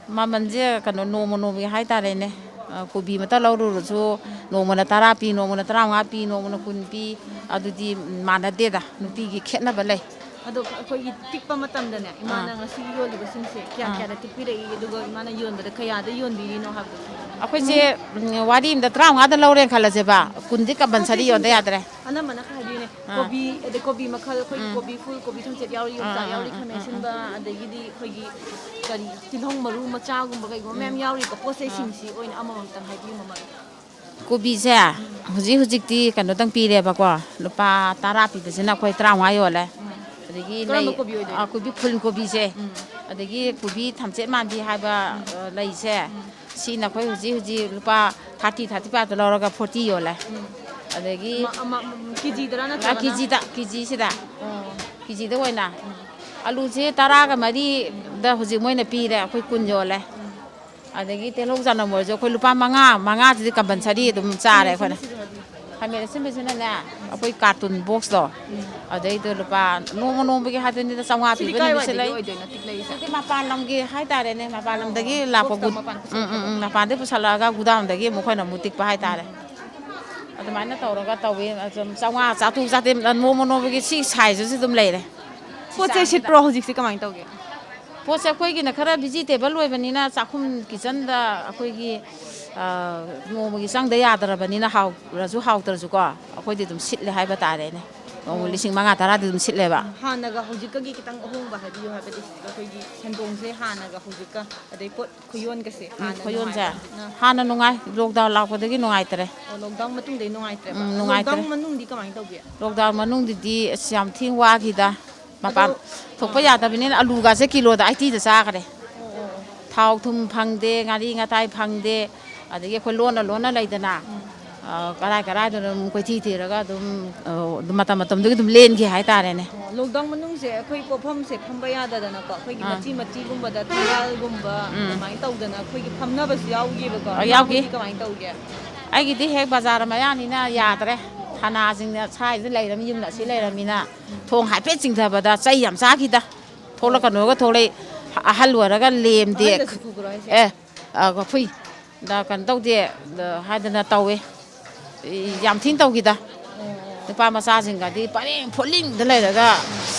ꯃꯃꯜꯁꯦ ꯀꯩꯅꯣ, ꯅꯣꯡꯃ ꯅꯣꯡꯃꯒꯤ ꯍꯥꯏꯇꯥꯔꯦꯅꯦ꯫ ꯑ, ꯀꯣꯕꯤ ꯑꯃꯇ ꯂꯧꯔꯨꯔꯁꯨ ꯅꯣꯡꯃꯅ ꯇꯔꯥ ꯄꯤ, ꯅꯣꯡꯃꯅ ꯇꯔꯥꯃꯉꯥ ꯄꯤ, ꯅꯣꯡꯃꯅ ꯀꯨꯟ ꯄꯤ꯫ ꯑꯗꯨꯗꯤ ꯃꯥꯟꯅꯗꯦꯗ, ꯅꯨꯄꯤꯒꯤ ꯈꯦꯠꯅꯕ ꯂꯩ꯫ ꯑꯗꯣ ꯑꯩꯈꯣꯏꯒꯤ ꯇꯤꯛꯄ ꯃꯇꯝꯗꯅꯦ, ꯏꯃꯥꯅ ꯉꯁꯤ ꯌꯣꯜꯂꯤꯕꯁꯤꯡꯁꯦ ꯀꯌꯥ ꯀꯌꯥꯗ ꯇꯤꯛꯄꯤꯔꯛꯏ, ꯑꯗꯨꯒ ꯏꯃꯥꯅ ꯌꯣꯟꯕꯗ ꯀꯌꯥꯗ ꯌꯣꯟꯕꯤꯔꯤꯅꯣ ꯍꯥꯏꯕꯗꯣ? ꯑꯩꯈꯣꯏꯁꯦ ꯎꯝ, ꯋꯥꯔꯤ ꯑꯃꯗ ꯇꯔꯥꯃꯉꯥꯗ ꯂꯧꯔꯦꯅ ꯈꯜꯂꯁꯦꯕ, ꯀꯨꯟꯗꯤ ꯀꯝꯄꯜꯁꯔꯤ ꯌꯣꯟꯗ ꯌꯥꯗ꯭ꯔꯦ꯫ ꯑꯅꯝꯕꯅ ꯀꯩ ꯍꯥꯏꯗꯣꯏꯅꯦ, ꯑꯥ꯫ ꯀꯣꯕꯤ, ꯑꯗꯩ ꯀꯣꯕꯤ ꯃꯈꯜ, ꯑꯩꯈꯣꯏꯒꯤ ꯀꯣꯕꯤ ꯐꯨꯜ, ꯀꯣꯕꯤ ꯊꯝꯆꯦꯠ ꯌꯥꯎꯔꯤ, ꯌꯣꯡꯆꯥꯛ ꯌꯥꯎꯔꯤ, ꯈꯥꯃꯦꯟ ꯑꯁꯤꯟꯕ, ꯑꯗꯒꯤꯗꯤ ꯑꯩꯈꯣꯏꯒꯤ ꯀꯔꯤ, ꯇꯤꯜꯍꯧ ꯃꯔꯨ ꯃꯆꯥꯒꯨꯝꯕ ꯀꯩꯒꯨꯝꯕ ꯃꯌꯥꯝ ꯌꯥꯎꯔꯤꯀꯣ꯫ ꯄꯣꯠ ꯆꯩꯁꯤꯡꯁꯤ ꯑꯣꯏꯅ ꯑꯃꯃꯝꯇꯪ ꯍꯥꯏꯕꯤꯌꯨ, ꯃꯃꯜ꯫ ꯀꯣꯕꯤꯁꯦ ꯍꯧꯖꯤꯛ ꯍꯧꯖꯤꯛꯇꯤ ꯀꯩꯅꯣꯗꯪ ꯄꯤꯔꯦꯕꯀꯣ, ꯂꯨꯄꯥ ꯇꯔꯥ ꯄꯤꯕꯁꯤꯅ ꯑꯩꯈꯣꯏ ꯇꯔꯥꯃꯉꯥ ꯌꯣꯜꯂꯦ꯫ ꯑꯗꯒꯤ ꯂꯩ, ꯀꯔꯝꯕ ꯀꯣꯕꯤ ꯑꯣꯏꯗꯣꯏꯅꯣ? ꯑ, ꯀꯣꯕꯤ ꯐꯨꯜ ꯀꯣꯕꯤꯁꯦ, ꯑꯗꯒꯤ ꯀꯣꯕꯤ ꯊꯝꯆꯦꯠ ꯃꯥꯟꯕꯤ ꯍꯥꯏꯕ, ꯑ, ꯂꯩꯁꯦ, ꯁꯤꯅ ꯑꯩꯈꯣꯏ ꯍꯧꯖꯤꯛ ꯍꯧꯖꯤꯛ ꯂꯨꯄꯥ ꯊꯥꯔꯇꯤ, ꯊꯥꯔꯇꯤ ꯐꯥꯏꯚꯇ ꯂꯧꯔꯒ ꯐꯣꯔꯇꯤ ꯌꯣꯜꯂꯦ꯫ ꯑꯗꯒꯤ ꯑꯃ, ꯑꯃ, ꯎꯝ, ꯀꯦꯖꯤꯗꯔꯥ ꯑ, ꯅꯠꯇ꯭ꯔꯒꯅ? ꯀꯦꯖꯤꯗ, ꯀꯦꯖꯤꯁꯤꯗ, ꯑꯣ꯫ ꯀꯦꯖꯤꯗ ꯑꯣꯏꯅ ꯑꯂꯨꯁꯦ ꯇꯔꯥꯒ ꯃꯔꯤꯗ ꯍꯧꯖꯤꯛ ꯃꯣꯏꯅ ꯄꯤꯔꯦ, ꯑꯩꯈꯣꯏ ꯀꯨꯟ ꯌꯣꯜꯂꯦ꯫ ꯑꯗꯒꯤ ꯇꯤꯜꯍꯧ ꯆꯅꯝ ꯑꯣꯏꯔꯁꯨ ꯑꯩꯈꯣꯏ ꯂꯨꯄꯥ ꯃꯉꯥ, ꯃꯉꯥꯁꯤꯗꯤ ꯀꯝꯄꯜꯁꯔꯤ ꯑꯗꯨꯝ ꯆꯥꯔꯦ ꯑꯩꯈꯣꯏꯅ꯫ ꯈꯥꯃꯦꯟ ꯑꯁꯤꯟꯕꯁꯤꯅꯅꯦ, ꯑꯩꯈꯣꯏ ꯀꯥꯔꯇꯨꯟ ꯕꯣꯛꯁꯇꯣ, ꯑꯗꯩꯗ ꯂꯨꯄꯥ, ꯅꯣꯡꯃ ꯅꯣꯡꯃꯒꯤ ꯍꯥꯏꯗꯨꯅꯤꯗ, ꯆꯥꯝꯃꯉꯥ ꯁꯤꯗꯤ ꯄꯤꯕ ꯅꯨꯃꯤꯠꯁꯨ ꯀꯥꯏꯋꯥꯏꯗꯒꯤ ꯂꯩ꯫ ꯑꯣꯏꯗꯣꯏꯅꯣ ꯇꯤꯛꯂꯛꯏꯁꯦ? ꯁꯤꯗꯤ ꯃꯄꯥꯟ ꯂꯝꯒꯤ ꯍꯥꯏꯇꯥꯔꯦꯅꯦ, ꯃꯄꯥꯟ ꯂꯝꯗꯒꯤ ꯂꯥꯛꯄ ꯕꯣꯛꯁꯇ ꯒꯨ-, ꯃꯄꯥꯟ ꯎꯝ, ꯎꯝ, ꯎꯝ, ꯃꯄꯥꯟꯗꯒꯤ ꯄꯨꯁꯜꯂꯛꯑꯒ ꯒꯨꯗꯥꯎꯟꯗꯒꯤ ꯑꯃꯨꯛ ꯑꯩꯈꯣꯏꯅ ꯑꯃꯨꯛ ꯇꯤꯛꯄ ꯍꯥꯏꯇꯥꯔꯦ꯫ ꯑꯗꯨꯃꯥꯏꯅ ꯇꯧꯔꯒ ꯇꯧꯋꯤ꯫ ꯑꯗꯨꯝ ꯆꯥꯝꯃꯉꯥ, ꯆꯥꯇ꯭ꯔꯨꯛ, ꯆꯥꯇ꯭ꯔꯦꯠ, ꯅꯣꯡꯃ ꯅꯣꯡꯃꯒꯤ ꯁꯤ ꯁꯥꯏꯖꯁꯤ ꯑꯗꯨꯝ ꯂꯩꯔꯦ꯫ ꯄꯣꯠ ꯆꯩ ꯁꯤꯠꯄ꯭ꯔꯣ ꯍꯧꯖꯤꯛꯁꯦ? ꯀꯃꯥꯏꯅ ꯇꯧꯒꯦ? ꯄꯣꯠꯁꯦ ꯑꯩꯈꯣꯏꯒꯤꯅ ꯈꯔ ꯚꯤꯖꯤꯇꯦꯕꯜ ꯑꯣꯏꯕꯅꯤꯅ, ꯆꯥꯛꯈꯨꯝ ꯀꯤꯠꯆꯟꯗ ꯑꯩꯈꯣꯏꯒꯤ, ꯑ, ꯅꯣꯡꯃꯒꯤ ꯆꯪꯗ ꯌꯥꯗ꯭ꯔꯕꯅꯤꯅ, ꯍꯥꯎꯔꯁꯨ ꯍꯥꯎꯇ꯭ꯔꯁꯨꯀꯣ, ꯑꯩꯈꯣꯏꯗꯤ ꯑꯗꯨꯝ ꯁꯤꯠꯂꯦ ꯍꯥꯏꯕ ꯇꯥꯔꯦꯅꯦ꯫ ꯅꯣꯡꯃ ꯑꯣ꯫ ꯂꯤꯁꯤꯡ ꯃꯉꯥ ꯇꯔꯥꯗꯤ ꯑꯗꯨꯝ ꯁꯤꯠꯂꯦꯕ꯫ ꯍꯥꯟꯅꯒ ꯍꯧꯖꯤꯛꯀꯒꯤ ꯈꯤꯇꯪ ꯑꯍꯣꯡꯕ ꯍꯥꯏꯕꯤꯌꯨ, ꯍꯥꯏꯕꯗꯤ ꯑꯩꯈꯣꯏꯒꯤ ꯁꯦꯟꯗꯣꯡꯁꯦ ꯍꯥꯟꯅꯒ ꯍꯧꯖꯤꯛꯀ, ꯑꯗꯩ ꯄꯣꯠ ꯈꯨꯌꯣꯟꯒꯁꯦ ꯎꯝ, ꯍꯥꯟꯅ ꯈꯨꯌꯣꯟꯁꯦ ꯅꯨꯡꯉꯥꯏꯕ꯭ꯔꯥ? ꯍꯥꯟꯅ ꯅꯨꯡꯉꯥꯏ, ꯂꯣꯛꯗꯥꯎꯟ ꯂꯥꯛꯄꯗꯒꯤ ꯅꯨꯡꯉꯥꯏꯇ꯭ꯔꯦ꯫ ꯑꯣ, ꯂꯣꯛꯗꯥꯎꯟ ꯃꯇꯨꯡꯗꯩ ꯅꯨꯡꯉꯥꯏꯇ꯭ꯔꯦꯕ? ꯎꯝ, ꯅꯨꯡꯉꯥꯏꯇ꯭ꯔꯦ꯫ ꯂꯣꯛꯗꯥꯎꯟ ꯃꯅꯨꯡꯗꯤ ꯀꯃꯥꯏꯅ ꯇꯧꯒꯦ? ꯂꯣꯛꯗꯥꯎꯟ ꯃꯅꯨꯡꯗꯨꯗꯤ ꯑꯁ ꯌꯥꯝ ꯊꯤꯅ ꯋꯥꯈꯤꯗ꯫ ꯑꯗꯣ ꯃꯄꯥꯟ ꯊꯣꯛꯄ ꯑꯥ꯫ ꯌꯥꯗꯕꯅꯤꯅ ꯑꯂꯨꯒꯁꯦ ꯀꯤꯂꯣꯗ ꯑꯩꯠꯇꯤꯗ ꯆꯥꯈ꯭ꯔꯦ꯫ ꯑꯣ, ꯑꯣ, ꯑꯣ꯫ ꯊꯥꯎ ꯊꯨꯝ ꯐꯪꯗꯦ, ꯉꯥꯔꯤ ꯉꯇꯥꯏ ꯐꯪꯗꯦ, ꯑꯗꯒꯤ ꯑꯩꯈꯣꯏ ꯂꯣꯟꯅ ꯂꯣꯟꯅ ꯂꯩꯗꯅ, ꯎꯝ꯫ ꯑ, ꯀꯔꯥꯏ ꯀꯔꯥꯏꯗꯅꯣ ꯑꯗꯨꯝ ꯀꯣꯏꯊꯤ ꯊꯤꯔꯒ ꯑꯗꯨꯝ, ꯑ, ꯑꯗꯨꯝ ꯃꯇꯝ ꯃꯇꯝꯗꯨꯒꯤ ꯑꯗꯨꯝ ꯂꯦꯟꯈꯤ ꯍꯥꯏꯇꯥꯔꯦꯅꯦ꯫ ꯑꯣ, ꯂꯣꯛꯗꯥꯎꯟ ꯃꯅꯨꯡꯁꯦ ꯑꯩꯈꯣꯏ ꯄꯣꯠꯐꯝꯁꯦ ꯐꯝꯕ ꯌꯥꯗꯗꯅꯀꯣ, ꯑꯩꯈꯣꯏꯒꯤ ꯑꯥ꯫ ꯃꯆꯤ ꯃꯆꯤꯒꯨꯝꯕꯗ ꯊꯝꯕꯥꯜꯒꯨꯝꯕ ꯎꯝ꯫ ꯑꯗꯨꯃꯥꯏꯅ ꯇꯧꯗꯅ ꯑꯩꯈꯣꯏꯒꯤ ꯐꯝꯅꯕꯁꯨ ꯌꯥꯎꯈꯤꯕꯀꯣ꯫ ꯑ, ꯏꯃꯥ ꯌꯥꯎꯈꯤ꯫ ꯍꯣꯏꯗꯤ ꯀꯃꯥꯏꯅ ꯇꯧꯒꯦ? ꯑꯩꯒꯤꯗꯤ ꯍꯦꯛ ꯕꯖꯥꯔ ꯃꯌꯥꯅꯤꯅ ꯌꯥꯗ꯭ꯔꯦ꯫ ꯊꯥꯅꯥꯁꯤꯡꯅ ꯁ꯭ꯋꯥꯏꯗ ꯂꯩꯔꯝ-, ꯌꯨꯝꯗ ꯑꯁꯤ ꯂꯩꯔꯝꯃꯤꯅ ꯊꯣꯡ ꯍꯥꯏꯐꯦꯠ ꯆꯤꯡꯊꯕꯗ ꯆꯩ ꯌꯥꯝ ꯆꯥꯈꯤꯗ꯫ ꯊꯣꯛꯂꯛꯀꯅꯣꯒ ꯊꯣꯛꯂꯛꯏ꯫ ꯑꯍꯜ ꯑꯣꯏꯔꯒ ꯂꯦꯝꯗꯦ꯫ ꯑꯍꯜꯗꯁꯨ ꯐꯨꯕ꯭ꯔꯣ ꯍꯥꯏꯁꯦ? ꯑꯦ, ꯑ, ꯐꯨꯏ꯫ ꯗ ꯀꯩꯅꯣ ꯇꯧꯗꯦ, ꯗ ꯍꯥꯏꯗꯅ ꯇꯧꯋꯦ꯫ ꯌꯥꯝ ꯊꯤꯅ ꯇꯧꯈꯤꯗ꯫ ꯑꯣ꯫ ꯅꯨꯄꯥ ꯃꯆꯥꯁꯤꯡꯒꯗꯤ ꯄꯔꯦꯡ ꯐꯣꯠꯂꯤꯡꯗ ꯂꯩꯔꯒ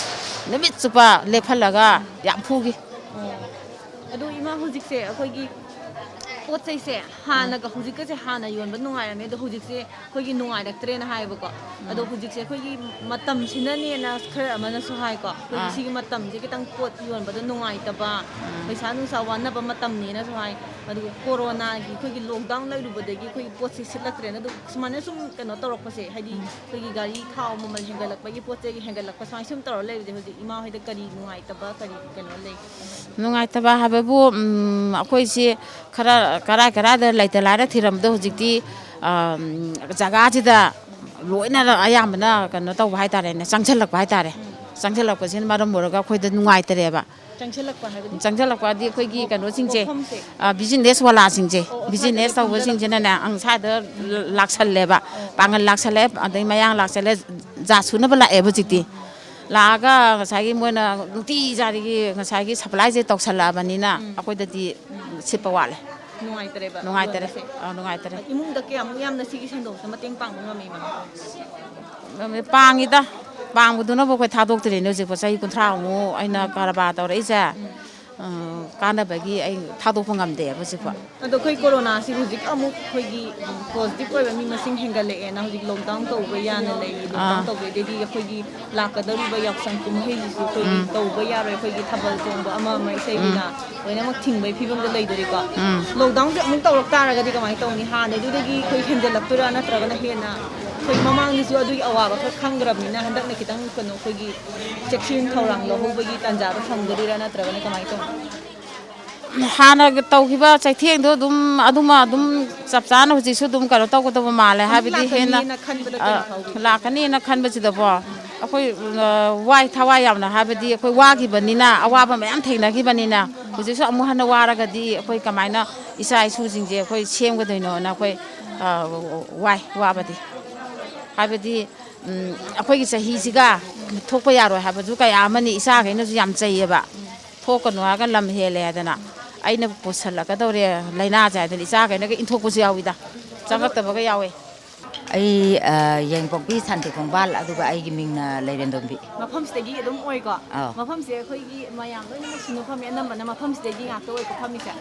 ꯅꯨꯃꯤꯠ ꯆꯨꯞꯄ ꯂꯦꯞꯍꯜꯂꯒ ꯌꯥꯝ ꯐꯨꯈꯤ꯫ ꯑꯣ꯫ ꯑꯗꯨ ꯏꯃꯥ, ꯍꯧꯖꯤꯛꯁꯦ ꯑꯩꯈꯣꯏꯒꯤ ꯄꯣꯠ ꯆꯩꯁꯦ ꯍꯥꯟꯅꯒ ꯍꯧꯖꯤꯛꯀꯁꯦ, ꯍꯥꯟꯅ ꯌꯣꯟꯕ ꯅꯨꯡꯉꯥꯏꯔꯝꯃꯦ, ꯑꯗꯣ ꯍꯧꯖꯤꯛꯁꯦ ꯑꯩꯈꯣꯏꯒꯤ ꯅꯨꯡꯉꯥꯏꯔꯛꯇ꯭ꯔꯦꯅ ꯍꯥꯏꯌꯦꯕꯀꯣ꯫ ꯑꯗꯣ ꯎꯝ꯫ ꯍꯧꯖꯤꯛꯁꯦ ꯑꯩꯈꯣꯏꯒꯤ ꯃꯇꯝꯁꯤꯅꯅꯦꯅ ꯈꯔ ꯑꯃꯅꯁꯨ ꯍꯥꯏꯀꯣ, ꯑꯩꯈꯣꯏꯒꯤ ꯑꯥ꯫ ꯁꯤꯒꯤ ꯃꯇꯝꯁꯦ ꯈꯤꯇꯪ ꯄꯣꯠ ꯌꯣꯟꯕꯗ ꯅꯨꯡꯉꯥꯏꯇꯕ, ꯎꯝ꯫ ꯄꯩꯁꯥ ꯅꯨꯡꯁꯥ ꯋꯥꯅꯕ ꯃꯇꯝꯅꯦꯅꯁꯨ ꯍꯥꯏ꯫ ꯑꯗꯨꯒ ꯀꯣꯔꯣꯅꯥꯒꯤ ꯑꯩꯈꯣꯏꯒꯤ ꯂꯣꯛꯗꯥꯎꯟ ꯂꯩꯔꯨꯕꯗꯒꯤ ꯑꯩꯈꯣꯏꯒꯤ ꯄꯣꯠꯁꯦ ꯁꯤꯠꯂꯛꯇ꯭ꯔꯦꯅ, ꯑꯗꯨ ꯁꯨꯃꯥꯏꯅ ꯁꯨꯝ ꯀꯩꯅꯣ ꯇꯧꯔꯛꯄꯁꯦ, ꯍꯥꯏꯗꯤ ꯎꯝ꯫ ꯑꯩꯈꯣꯏꯒꯤ ꯒꯥꯔꯤ ꯊꯥꯎ ꯃꯃꯜ ꯍꯦꯟꯒꯠꯂꯛꯄꯒꯤ, ꯄꯣꯠ ꯆꯩꯒꯤ ꯍꯦꯟꯒꯠꯂꯛꯄ, ꯁꯨꯃꯥꯏꯅ ꯁꯨꯝ ꯇꯧꯔ ꯂꯩꯕꯁꯦ ꯍꯧꯖꯤꯛ ꯏꯃꯥ ꯍꯣꯏꯗ ꯀꯔꯤ ꯅꯨꯡꯉꯥꯏꯇꯕ, ꯀꯔꯤ ꯀꯩꯅꯣ ꯂꯩ? ꯅꯨꯡꯉꯥꯏꯇꯕ ꯍꯥꯏꯕꯕꯨ, ꯎꯝ, ꯑꯩꯈꯣꯏꯁꯤ ꯈꯔ ꯀꯔꯥꯏ ꯀꯔꯥꯏꯗ ꯂꯩꯇ ꯂꯥꯏꯔ ꯊꯤꯔꯝꯕꯗꯣ ꯍꯧꯖꯤꯛꯇꯤ, ꯑꯝ, ꯖꯒꯥꯁꯤꯗ ꯂꯣꯏꯅ ꯑꯌꯥꯝꯕꯅ ꯀꯩꯅꯣ ꯇꯧꯕ ꯍꯥꯏꯇꯥꯔꯦꯅꯦ, ꯆꯪꯁꯤꯜꯂꯛꯄ ꯍꯥꯏꯇꯥꯔꯦ꯫ ꯎꯝ꯫ ꯆꯪꯁꯤꯜꯂꯛꯄꯁꯤꯅ ꯃꯔꯝ ꯑꯣꯏꯔꯒ ꯑꯩꯈꯣꯏꯗ ꯅꯨꯡꯉꯥꯏꯇꯔꯦꯕ꯫ ꯆꯪꯁꯤꯜꯂꯛꯄ ꯍꯥꯏꯕꯗꯤ? ꯆꯪꯁꯤꯜꯂꯛꯄꯗꯤ ꯑꯩꯈꯣꯏꯒꯤ ꯀꯩꯅꯣꯁꯤꯡꯁꯦ, ꯄꯣꯛꯐꯝꯁꯦ? ꯑ, ꯕꯤꯖꯤꯅꯦꯁ ꯋꯥꯂꯥꯁꯤꯡꯁꯦ, ꯑꯣ, ꯑꯣ, ꯁ꯭ꯋꯥꯏꯗ ꯕꯤꯖꯤꯅꯦꯁ ꯇꯧꯕꯁꯤꯡꯁꯤꯅꯅꯦ, ꯑꯪ, ꯁ꯭ꯋꯥꯏꯗ ꯂꯥꯛꯁꯜꯂꯦꯕ꯫ ꯑꯣ꯫ ꯄꯥꯡꯒꯜ ꯂꯥꯛꯁꯜꯂꯦ, ꯑꯗꯩ ꯃꯌꯥꯡ ꯂꯥꯛꯁꯜꯂꯦ, ꯖꯥꯠ ꯁꯨꯅꯕ ꯂꯥꯛꯑꯦꯕ ꯍꯧꯖꯤꯛꯇꯤ꯫ ꯂꯥꯛꯑꯒ ꯉꯁꯥꯏꯒꯤ ꯃꯣꯏꯅ ꯅꯨꯡꯇꯤ ꯖꯥꯔꯤꯒꯤ ꯉꯁꯥꯏꯒꯤ ꯁꯄ꯭ꯂꯥꯏꯁꯦ ꯇꯧꯁꯜꯂꯛꯑꯕꯅꯤꯅ, ꯎꯝ꯫ ꯑꯩꯈꯣꯏꯗꯗꯤ ꯁꯤꯠꯄ ꯋꯥꯠꯂꯦ꯫ ꯅꯨꯡꯉꯥꯏꯇꯔꯦꯕ ꯅꯨꯡꯉꯥꯏꯇꯔꯦ꯫ ꯌꯣꯟꯕꯁꯦ꯫ ꯑꯥ, ꯅꯨꯡꯉꯥꯏꯇꯔꯦ꯫ ꯏꯃꯨꯡꯗ ꯀꯌꯥꯃꯨꯛ ꯌꯥꯝꯅ ꯁꯤꯒꯤ ꯁꯦꯟꯗꯣꯡꯁꯦ ꯃꯇꯦꯡ ꯄꯥꯡꯕ ꯉꯝꯃꯤ, ꯃꯃꯥ? ꯄꯥꯡꯉꯤꯗ꯫ ꯄꯥꯡꯕꯗꯨꯅꯕꯨ ꯑꯩꯈꯣꯏ ꯊꯥꯗꯣꯛꯇ꯭ꯔꯤꯅꯦ ꯍꯧꯖꯤꯛꯐꯥꯎ꯫ ꯆꯍꯤ ꯀꯨꯟꯊ꯭ꯔꯥꯃꯨꯛ ꯑꯩꯅ ꯀꯔꯕꯥꯔ ꯇꯧꯔꯛꯏꯁꯦ, ꯎꯝ꯫ ꯑ, ꯀꯥꯟꯅꯕꯒꯤ ꯑꯩ ꯊꯥꯗꯣꯛꯄ ꯉꯝꯗꯦꯕ ꯍꯧꯖꯤꯛꯐꯥꯎ꯫ ꯑꯗꯣ ꯑꯩꯈꯣꯏ ꯀꯣꯔꯣꯅꯥꯁꯤ ꯍꯧꯖꯤꯛ ꯑꯃꯨꯛ ꯑꯩꯈꯣꯏꯒꯤ, ꯎꯝ, ꯄꯣꯖꯤꯇꯤꯚ ꯑꯣꯏꯕ ꯃꯤ ꯃꯁꯤꯡ ꯍꯦꯟꯒꯠꯂꯛꯑꯦꯅ ꯍꯧꯖꯤꯛ ꯂꯣꯛꯗꯥꯎꯟ ꯇꯧꯕ ꯌꯥꯅ ꯂꯩꯔꯤ, ꯂꯣꯛꯗꯥꯎꯟ ꯑꯥ꯫ ꯇꯧꯕꯗꯒꯤ ꯑꯩꯈꯣꯏꯒꯤ ꯂꯥꯛꯀꯗꯧꯔꯤꯕ ꯌꯥꯎꯁꯪ ꯀꯨꯝꯍꯩꯁꯤꯁꯨ ꯑꯩꯈꯣꯏꯒꯤ ꯎꯝ꯫ ꯇꯧꯕ ꯌꯥꯔꯣꯏ, ꯑꯩꯈꯣꯏꯒꯤ ꯊꯥꯕꯜ ꯆꯣꯡꯕ ꯑꯃ ꯑꯃ ꯏꯁꯩ ꯎꯝ꯫ ꯂꯤꯂꯥ ꯂꯣꯏꯅꯃꯛ ꯊꯤꯡꯕꯒꯤ ꯐꯤꯕꯝꯗ ꯂꯩꯗꯣꯔꯤꯀꯣ꯫ ꯎꯝ꯫ ꯂꯣꯛꯗꯥꯎꯟꯁꯦ ꯑꯃꯨꯛ ꯇꯧꯔꯛ ꯇꯥꯔꯒꯗꯤ ꯀꯃꯥꯏꯅ ꯇꯧꯅꯤ? ꯍꯥꯟꯅꯗꯨꯗꯒꯤ ꯑꯩꯈꯣꯏ ꯍꯦꯟꯖꯜꯂꯛꯇꯣꯏꯔꯥ, ꯅꯠꯇ꯭ꯔꯒꯅ ꯍꯦꯟꯅ ꯑꯩꯈꯣꯏ ꯃꯃꯥꯡꯗꯁꯨ ꯑꯗꯨꯒꯤ ꯑꯋꯥꯕ ꯈꯔ ꯈꯪꯈ꯭ꯔꯕꯅꯤꯅ ꯍꯟꯗꯛꯅ ꯈꯤꯇꯪ ꯀꯩꯅꯣ ꯑꯩꯈꯣꯏꯒꯤ ꯆꯦꯛꯁꯤꯟ ꯊꯧꯔꯥꯡ ꯂꯧꯍꯧꯕꯒꯤ ꯇꯥꯟꯖꯥꯗꯣ ꯐꯪꯒꯗꯣꯏꯔꯥ, ꯅꯠꯇ꯭ꯔꯒꯅ ꯀꯃꯥꯏꯅ ꯇꯧꯅꯤ? ꯍꯥꯟꯅ ꯇꯧꯈꯤꯕ ꯆꯩꯊꯦꯡꯗꯣ ꯑꯗꯨꯝ, ꯑꯗꯨꯃ ꯑꯗꯨꯝ ꯆꯞ ꯆꯥꯅ ꯍꯧꯖꯤꯛꯁꯨ ꯑꯗꯨꯝ ꯀꯩꯅꯣ ꯇꯧꯒꯗꯕ ꯃꯥꯜꯂꯦ꯫ ꯑꯃꯨꯛ ꯍꯥꯏꯕꯗꯤ ꯍꯦꯟꯅ, ꯂꯥꯛꯀꯅꯤꯅ ꯈꯟꯕꯗ ꯑ, ꯀꯔꯤ ꯐꯥꯎꯒꯦ? ꯂꯥꯛꯀꯅꯤꯅ ꯈꯟꯕꯁꯤꯗꯀꯣ, ꯑꯩꯈꯣꯏ, ꯑ, ꯋꯥꯏ, ꯊꯋꯥꯏ ꯌꯥꯝꯅ, ꯍꯥꯏꯕꯗꯤ ꯑꯩꯈꯣꯏ ꯋꯥꯈꯤꯕꯅꯤꯅ, ꯑꯋꯥꯕ ꯃꯌꯥꯝ ꯊꯦꯡꯅꯈꯤꯕꯅꯤꯅ, ꯍꯧꯖꯤꯛꯁꯨ ꯑꯃꯨꯛ ꯍꯟꯅ ꯋꯥꯔꯒꯗꯤ ꯑꯩꯈꯣꯏ ꯀꯃꯥꯏꯅ ꯏꯆꯥ ꯏꯁꯨꯁꯤꯡꯁꯦ ꯑꯩꯈꯣꯏ ꯁꯦꯝꯒꯗꯣꯏꯅꯣꯅ ꯑꯩꯈꯣꯏ, ꯑ, ꯋꯥꯏ, ꯋꯥꯕꯗꯤ꯫ ꯍꯥꯏꯕꯗꯤ, ꯎꯝ, ꯑꯩꯈꯣꯏꯒꯤ ꯆꯍꯤꯁꯤꯒ ꯊꯣꯛꯄ ꯌꯥꯔꯣꯏ ꯍꯥꯏꯕꯁꯨ ꯀꯌꯥ ꯑꯃꯅꯤ, ꯏꯆꯥꯈꯩꯅꯁꯨ ꯌꯥꯝ ꯆꯩꯌꯦꯕ꯫ ꯊꯣꯛꯀꯅꯨ ꯍꯥꯏꯔꯒ ꯂꯝ ꯍꯦꯜꯂꯦ ꯍꯥꯏꯗꯅ, ꯑꯩꯅ ꯄꯨꯁꯜꯂꯛꯀꯗꯧꯔꯦ ꯂꯥꯏꯅꯥꯁꯦ ꯍꯥꯏꯗꯅ ꯏꯆꯥꯈꯩꯅꯒ ꯏꯟꯊꯣꯛꯄꯁꯨ ꯌꯥꯎꯋꯤꯗ, ꯆꯪꯉꯛꯇꯕꯒ ꯌꯥꯎꯋꯦ꯫ ꯑꯩ, ꯑ, ꯌꯥꯏꯉꯪꯄꯣꯛꯄꯤ ꯁꯥꯟꯇꯤ ꯈꯣꯡꯕꯥꯜ, ꯑꯗꯨꯒ ꯑꯩꯒꯤ ꯃꯤꯡꯅ ꯂꯩꯔꯦꯟꯗꯣꯝꯕꯤ꯫ ꯃꯐꯝꯁꯤꯗꯒꯤ ꯑꯗꯨꯝ ꯑꯣꯏꯀꯣ? ꯑꯥꯎ꯫ ꯃꯐꯝꯁꯦ ꯑꯩꯈꯣꯏꯒꯤ ꯃꯌꯥꯝ ꯂꯣꯏꯅꯃꯛ ꯁꯨꯅ ꯐꯝꯃꯤ, ꯑꯅꯝꯕꯅ ꯃꯐꯝꯁꯤꯗꯒꯤ ꯉꯥꯛꯇ ꯑꯣꯏꯀꯣ ꯐꯝꯃꯤꯁꯦ?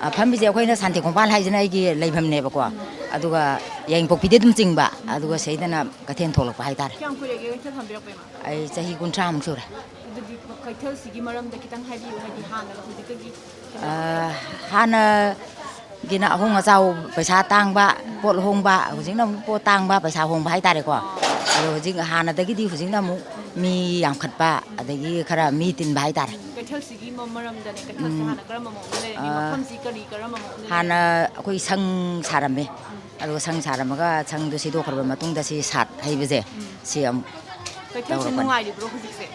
ꯑ, ꯐꯝꯃꯤꯁꯦ ꯑꯩꯈꯣꯏꯅ ꯁꯥꯟꯇꯤ ꯈꯣꯡꯕꯥꯜ ꯍꯥꯏꯁꯤꯅ ꯑꯩꯒꯤ ꯂꯩꯐꯝꯅꯦꯕꯀꯣ꯫ ꯎꯝ꯫ ꯑꯗꯨꯒ ꯌꯥꯏꯉꯪꯄꯣꯛꯄꯤꯗꯤ ꯑꯗꯨꯝ ꯆꯤꯡꯕ, ꯎꯝ꯫ ꯑꯗꯨꯒ ꯁꯤꯗꯩꯗꯅ ꯀꯩꯊꯦꯜ ꯊꯣꯛꯂꯛꯄ ꯍꯥꯏꯇꯥꯔꯦ꯫ ꯀꯌꯥꯝ ꯀꯨꯏꯔꯒꯦ ꯀꯩꯊꯦꯜ ꯐꯝꯕꯤꯔꯛꯄ, ꯏꯃꯥ? ꯑꯩ ꯆꯍꯤ ꯀꯨꯟꯊ꯭ꯔꯥꯃꯨꯛ ꯁꯨꯔꯦ꯫ ꯑꯗꯨꯗꯤ ꯀꯩꯊꯦꯜꯁꯤꯒꯤ ꯃꯔꯝꯗ ꯈꯤꯇꯪ ꯍꯥꯏꯕꯤꯌꯨ, ꯍꯥꯏꯗꯤ ꯍꯥꯟꯅꯒ ꯍꯧꯖꯤꯛꯀꯒꯤ ꯀꯩꯅꯣ ꯑ, ꯇꯧꯕꯗ꯫ ꯍꯥꯟꯅꯒꯤꯅ ꯑꯍꯣꯡ ꯑꯆꯥꯎ ꯄꯩꯁꯥ ꯇꯥꯡꯕ, ꯎꯝ꯫ ꯄꯣꯠ ꯍꯣꯡꯕ, ꯎꯝ꯫ ꯍꯧꯖꯤꯛꯅ ꯑꯃꯨꯛ ꯄꯣꯠ ꯇꯥꯡꯕ, ꯄꯩꯁꯥ ꯍꯣꯡꯕ ꯍꯥꯏꯇꯥꯔꯦꯀꯣ꯫ ꯑꯣ꯫ ꯑꯗꯣ ꯍꯧꯖꯤꯛ ꯍꯥꯟꯅꯗꯒꯤꯗꯤ ꯍꯧꯖꯤꯛꯅ ꯑꯃꯨꯛ ꯎꯝ꯫ ꯃꯤ ꯌꯥꯝꯈꯠꯄ, ꯎꯝ꯫ ꯑꯗꯒꯤ ꯈꯔ ꯃꯤ ꯇꯤꯟꯕ ꯍꯥꯏꯇꯥꯔꯦ꯫ ꯎꯝ꯫ ꯀꯩꯊꯦꯜꯁꯤꯒꯤ ꯃ-, ꯃꯔꯝꯗꯅꯦ, ꯀꯩꯊꯦꯜꯁꯦ ꯎꯝ꯫ ꯍꯥꯟꯅ ꯀꯔꯝꯕ ꯃꯑꯣꯡꯗ ꯂꯩꯔꯝꯃꯤ? ꯑ, ꯃꯐꯝꯁꯤ ꯀꯔꯤ, ꯀꯔꯝꯕ ꯃꯑꯣꯡꯗ ꯍꯥꯟꯅ ꯂꯩꯔꯝꯃꯤ? ꯑꯩꯈꯣꯏ ꯁꯪ ꯁꯥꯔꯝꯃꯦ꯫ ꯎꯝ꯫ ꯑꯗꯨꯒ ꯁꯪ ꯁꯥꯔꯝꯃꯒ ꯁꯪꯗꯣ ꯁꯤꯗꯣꯛꯈ꯭ꯔꯕ ꯃꯇꯨꯡꯗ ꯁꯤ ꯁꯥꯠ ꯍꯩꯕꯁꯦ, ꯎꯝ꯫ ꯁꯤ ꯑꯃꯨꯛ ꯀꯩꯊꯦꯜꯁꯦ ꯇꯧꯔꯛꯄꯅꯤ꯫ ꯅꯨꯡꯉꯥꯏꯔꯤꯕ꯭ꯔꯣ ꯍꯧꯖꯤꯛꯁꯦ?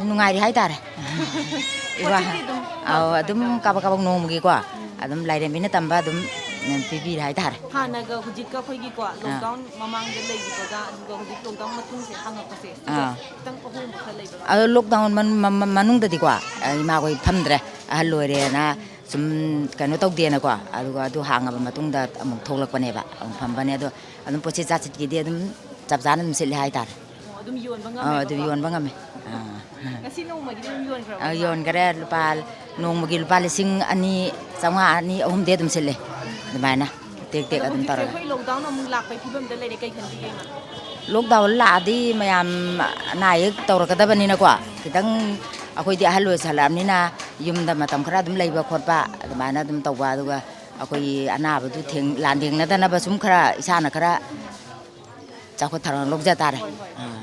ꯅꯨꯡꯉꯥꯏꯔꯤ ꯍꯥꯏꯇꯥꯔꯦ꯫ ꯏꯕꯥ-, ꯄꯣꯠꯁꯤꯠꯇꯤ ꯑꯗꯨꯝ ꯑꯧ, ꯑꯗꯨꯝ ꯀꯥꯕꯛ ꯀꯥꯕꯛ ꯅꯣꯡꯃꯒꯤꯀꯣ, ꯎꯝ꯫ ꯑꯗꯨꯝ ꯂꯥꯏꯔꯦꯝꯕꯤꯅ ꯇꯝꯕ ꯑꯗꯨꯝ, ꯎꯝ, ꯄꯤꯕꯤꯔꯦ ꯍꯥꯏꯇꯥꯔꯦ꯫ ꯍꯥꯟꯅꯒ ꯍꯧꯖꯤꯛꯀ ꯑꯩꯈꯣꯏꯒꯤꯀꯣ, ꯑꯥ꯫ Lockdown ꯃꯃꯥꯡꯗ ꯂꯩꯈꯤꯕꯒ ꯑꯗꯨꯒ ꯍꯧꯖꯤꯛ lockdown ꯃꯇꯨꯡꯁꯦ ꯍꯥꯡꯉꯛꯄꯁꯦ, ꯁꯤꯗ ꯑꯥ꯫ ꯈꯤꯇꯪ ꯑꯍꯣꯡꯕ ꯈꯔ ꯂꯩꯕ꯭ꯔꯥ? ꯑꯗꯣ lockdown ꯃꯅꯨꯡ-, ꯃ-, ꯃ-, ꯃꯅꯨꯡꯗꯗꯤꯀꯣ, ꯑ, ꯏꯃꯥꯈꯣꯏ ꯐꯝꯗ꯭ꯔꯦ, ꯑꯍꯜ ꯑꯣꯏꯔꯦꯅ ꯁꯨꯝ ꯀꯩꯅꯣ ꯇꯧꯗꯦꯅꯀꯣ, ꯑꯗꯨꯒ ꯑꯗꯨ ꯍꯥꯡꯉꯕ ꯃꯇꯨꯡꯗ ꯑꯃꯨꯛ ꯊꯣꯛꯂꯛꯄꯅꯦꯕ, ꯑꯃꯨꯛ ꯐꯝꯕꯅꯦ꯫ ꯑꯗꯣ ꯑꯗꯨꯝ ꯄꯣꯠꯁꯤꯠ ꯆꯥꯁꯤꯠꯀꯤꯗꯤ ꯑꯗꯨꯝ ꯆꯞ ꯆꯥꯅ ꯑꯗꯨꯝ ꯁꯤꯠꯂꯦ ꯍꯥꯏꯇꯥꯔꯦ꯫ ꯑꯣ, ꯑꯗꯨꯝ ꯌꯣꯟꯕ ꯑꯥ, ꯑꯗꯨꯝ ꯉꯝꯃꯦꯕꯀꯣ? ꯌꯣꯟꯕ ꯉꯝꯃꯦ꯫ ꯑꯥ꯫ ꯉꯁꯤ ꯅꯣꯡꯃꯒꯤꯗꯤ ꯑꯗꯨꯝ ꯌꯣꯟꯈ꯭ꯔꯕ? ꯑꯥ, ꯌꯣꯟꯈꯔꯦ꯫ ꯂꯨꯄꯥ, ꯅꯣꯡꯃꯒꯤ ꯂꯨꯄꯥ ꯂꯤꯁꯤꯡ ꯑꯅꯤ ꯆꯥꯝꯃꯉꯥ, ꯑꯅꯤ, ꯑꯍꯨꯝꯗꯤ ꯑꯗꯨꯝ ꯁꯤꯠꯂꯦ꯫ ꯑꯗꯨꯃꯥꯏꯅ ꯇꯦꯛ ꯇꯦꯛ ꯑꯗꯣ ꯑꯗꯨꯝ ꯍꯧꯖꯤꯛꯁꯦ ꯇꯧꯔꯒ꯫ ꯑꯩꯈꯣꯏ lockdown ꯑꯃꯨꯛ ꯂꯥꯛꯄꯒꯤ ꯐꯤꯕꯝꯗ ꯂꯩꯔꯦ, ꯀꯩ ꯈꯟꯕꯤꯒꯦ, ꯏꯃꯥ? Lockdown ꯂꯥꯛꯑꯗꯤ ꯃꯌꯥꯝ ꯑꯅꯥ ꯑꯌꯦꯛ ꯇꯧꯔꯛꯀꯗꯕꯅꯤꯅꯀꯣ, ꯈꯤꯇꯪ ꯑꯩꯈꯣꯏꯗꯤ ꯑꯍꯜ ꯑꯣꯏꯁꯜꯂꯛꯑꯕꯅꯤꯅ ꯌꯨꯝꯗ ꯃꯇꯝ ꯈꯔ ꯑꯗꯨꯝ ꯂꯩꯕ ꯈꯣꯠꯄ ꯑꯗꯨꯃꯥꯏꯅ ꯑꯗꯨꯝ ꯇꯧꯕ, ꯑꯗꯨꯒ ꯑꯩꯈꯣꯏꯒꯤ ꯑꯅꯥꯕꯗꯨ ꯊꯦꯡ-, ꯂꯥꯟꯊꯦꯡꯅꯗꯅꯕ ꯁꯨꯝ ꯈꯔ ꯏꯁꯥꯅ ꯈꯔ ꯆꯥꯎꯈꯠ ꯊꯧꯔꯥꯡ ꯂꯧꯖ ꯇꯥꯔꯦ꯫ ꯑꯥ꯫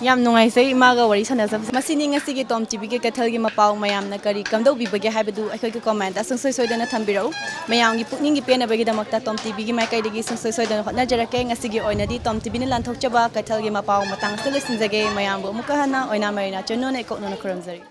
ꯌꯥꯝ ꯅꯨꯡꯉꯥꯏꯖꯩ ꯏꯃꯥꯒ ꯋꯥꯔꯤ ꯁꯥꯟꯅꯖꯕꯁꯦ꯫ ꯃꯁꯤꯅꯤ ꯉꯁꯤꯒꯤ ꯇꯣꯝ ꯇꯤꯚꯤꯒꯤ ꯀꯩꯊꯦꯜꯒꯤ ꯃꯄꯥꯎ꯫ ꯃꯌꯥꯝꯅ ꯀꯔꯤ ꯀꯝꯗꯧꯕꯤꯕꯒꯦ ꯍꯥꯏꯕꯗꯨ ꯑꯩꯈꯣꯏꯒꯤ comment ꯁꯨꯡꯁꯣꯏ ꯁꯣꯏꯗꯅ ꯊꯝꯕꯤꯔꯛꯎ꯫ ꯃꯌꯥꯝꯒꯤ ꯄꯨꯛꯅꯤꯡꯒꯤ ꯄꯦꯟꯅꯕꯒꯤꯗꯃꯛꯇ ꯇꯣꯝ ꯇꯤꯚꯤꯒꯤ ꯃꯥꯏꯀꯩꯗꯒꯤ ꯁꯨꯡꯁꯣꯏ ꯁꯣꯏꯗꯅ ꯍꯣꯠꯅꯖꯔꯛꯀꯦ꯫ ꯉꯁꯤꯒꯤ ꯑꯣꯏꯅꯗꯤ ꯇꯣꯝ ꯇꯤꯚꯤꯅ ꯂꯥꯟꯊꯣꯛꯆꯕ ꯀꯩꯊꯦꯜꯒꯤ ꯃꯄꯥꯎ ꯃꯇꯥꯡ ꯑꯁꯤꯗ ꯂꯣꯏꯁꯤꯟꯖꯒꯦ꯫ ꯃꯌꯥꯝꯕꯨ ꯑꯃꯨꯛꯀ ꯍꯟꯅ ꯑꯣꯏꯅꯥꯝ ꯃꯔꯤꯅꯥ ꯆꯅꯨꯅ ꯏꯀꯣꯛꯅꯅ ꯈꯨꯔꯨꯝꯖꯔꯤ꯫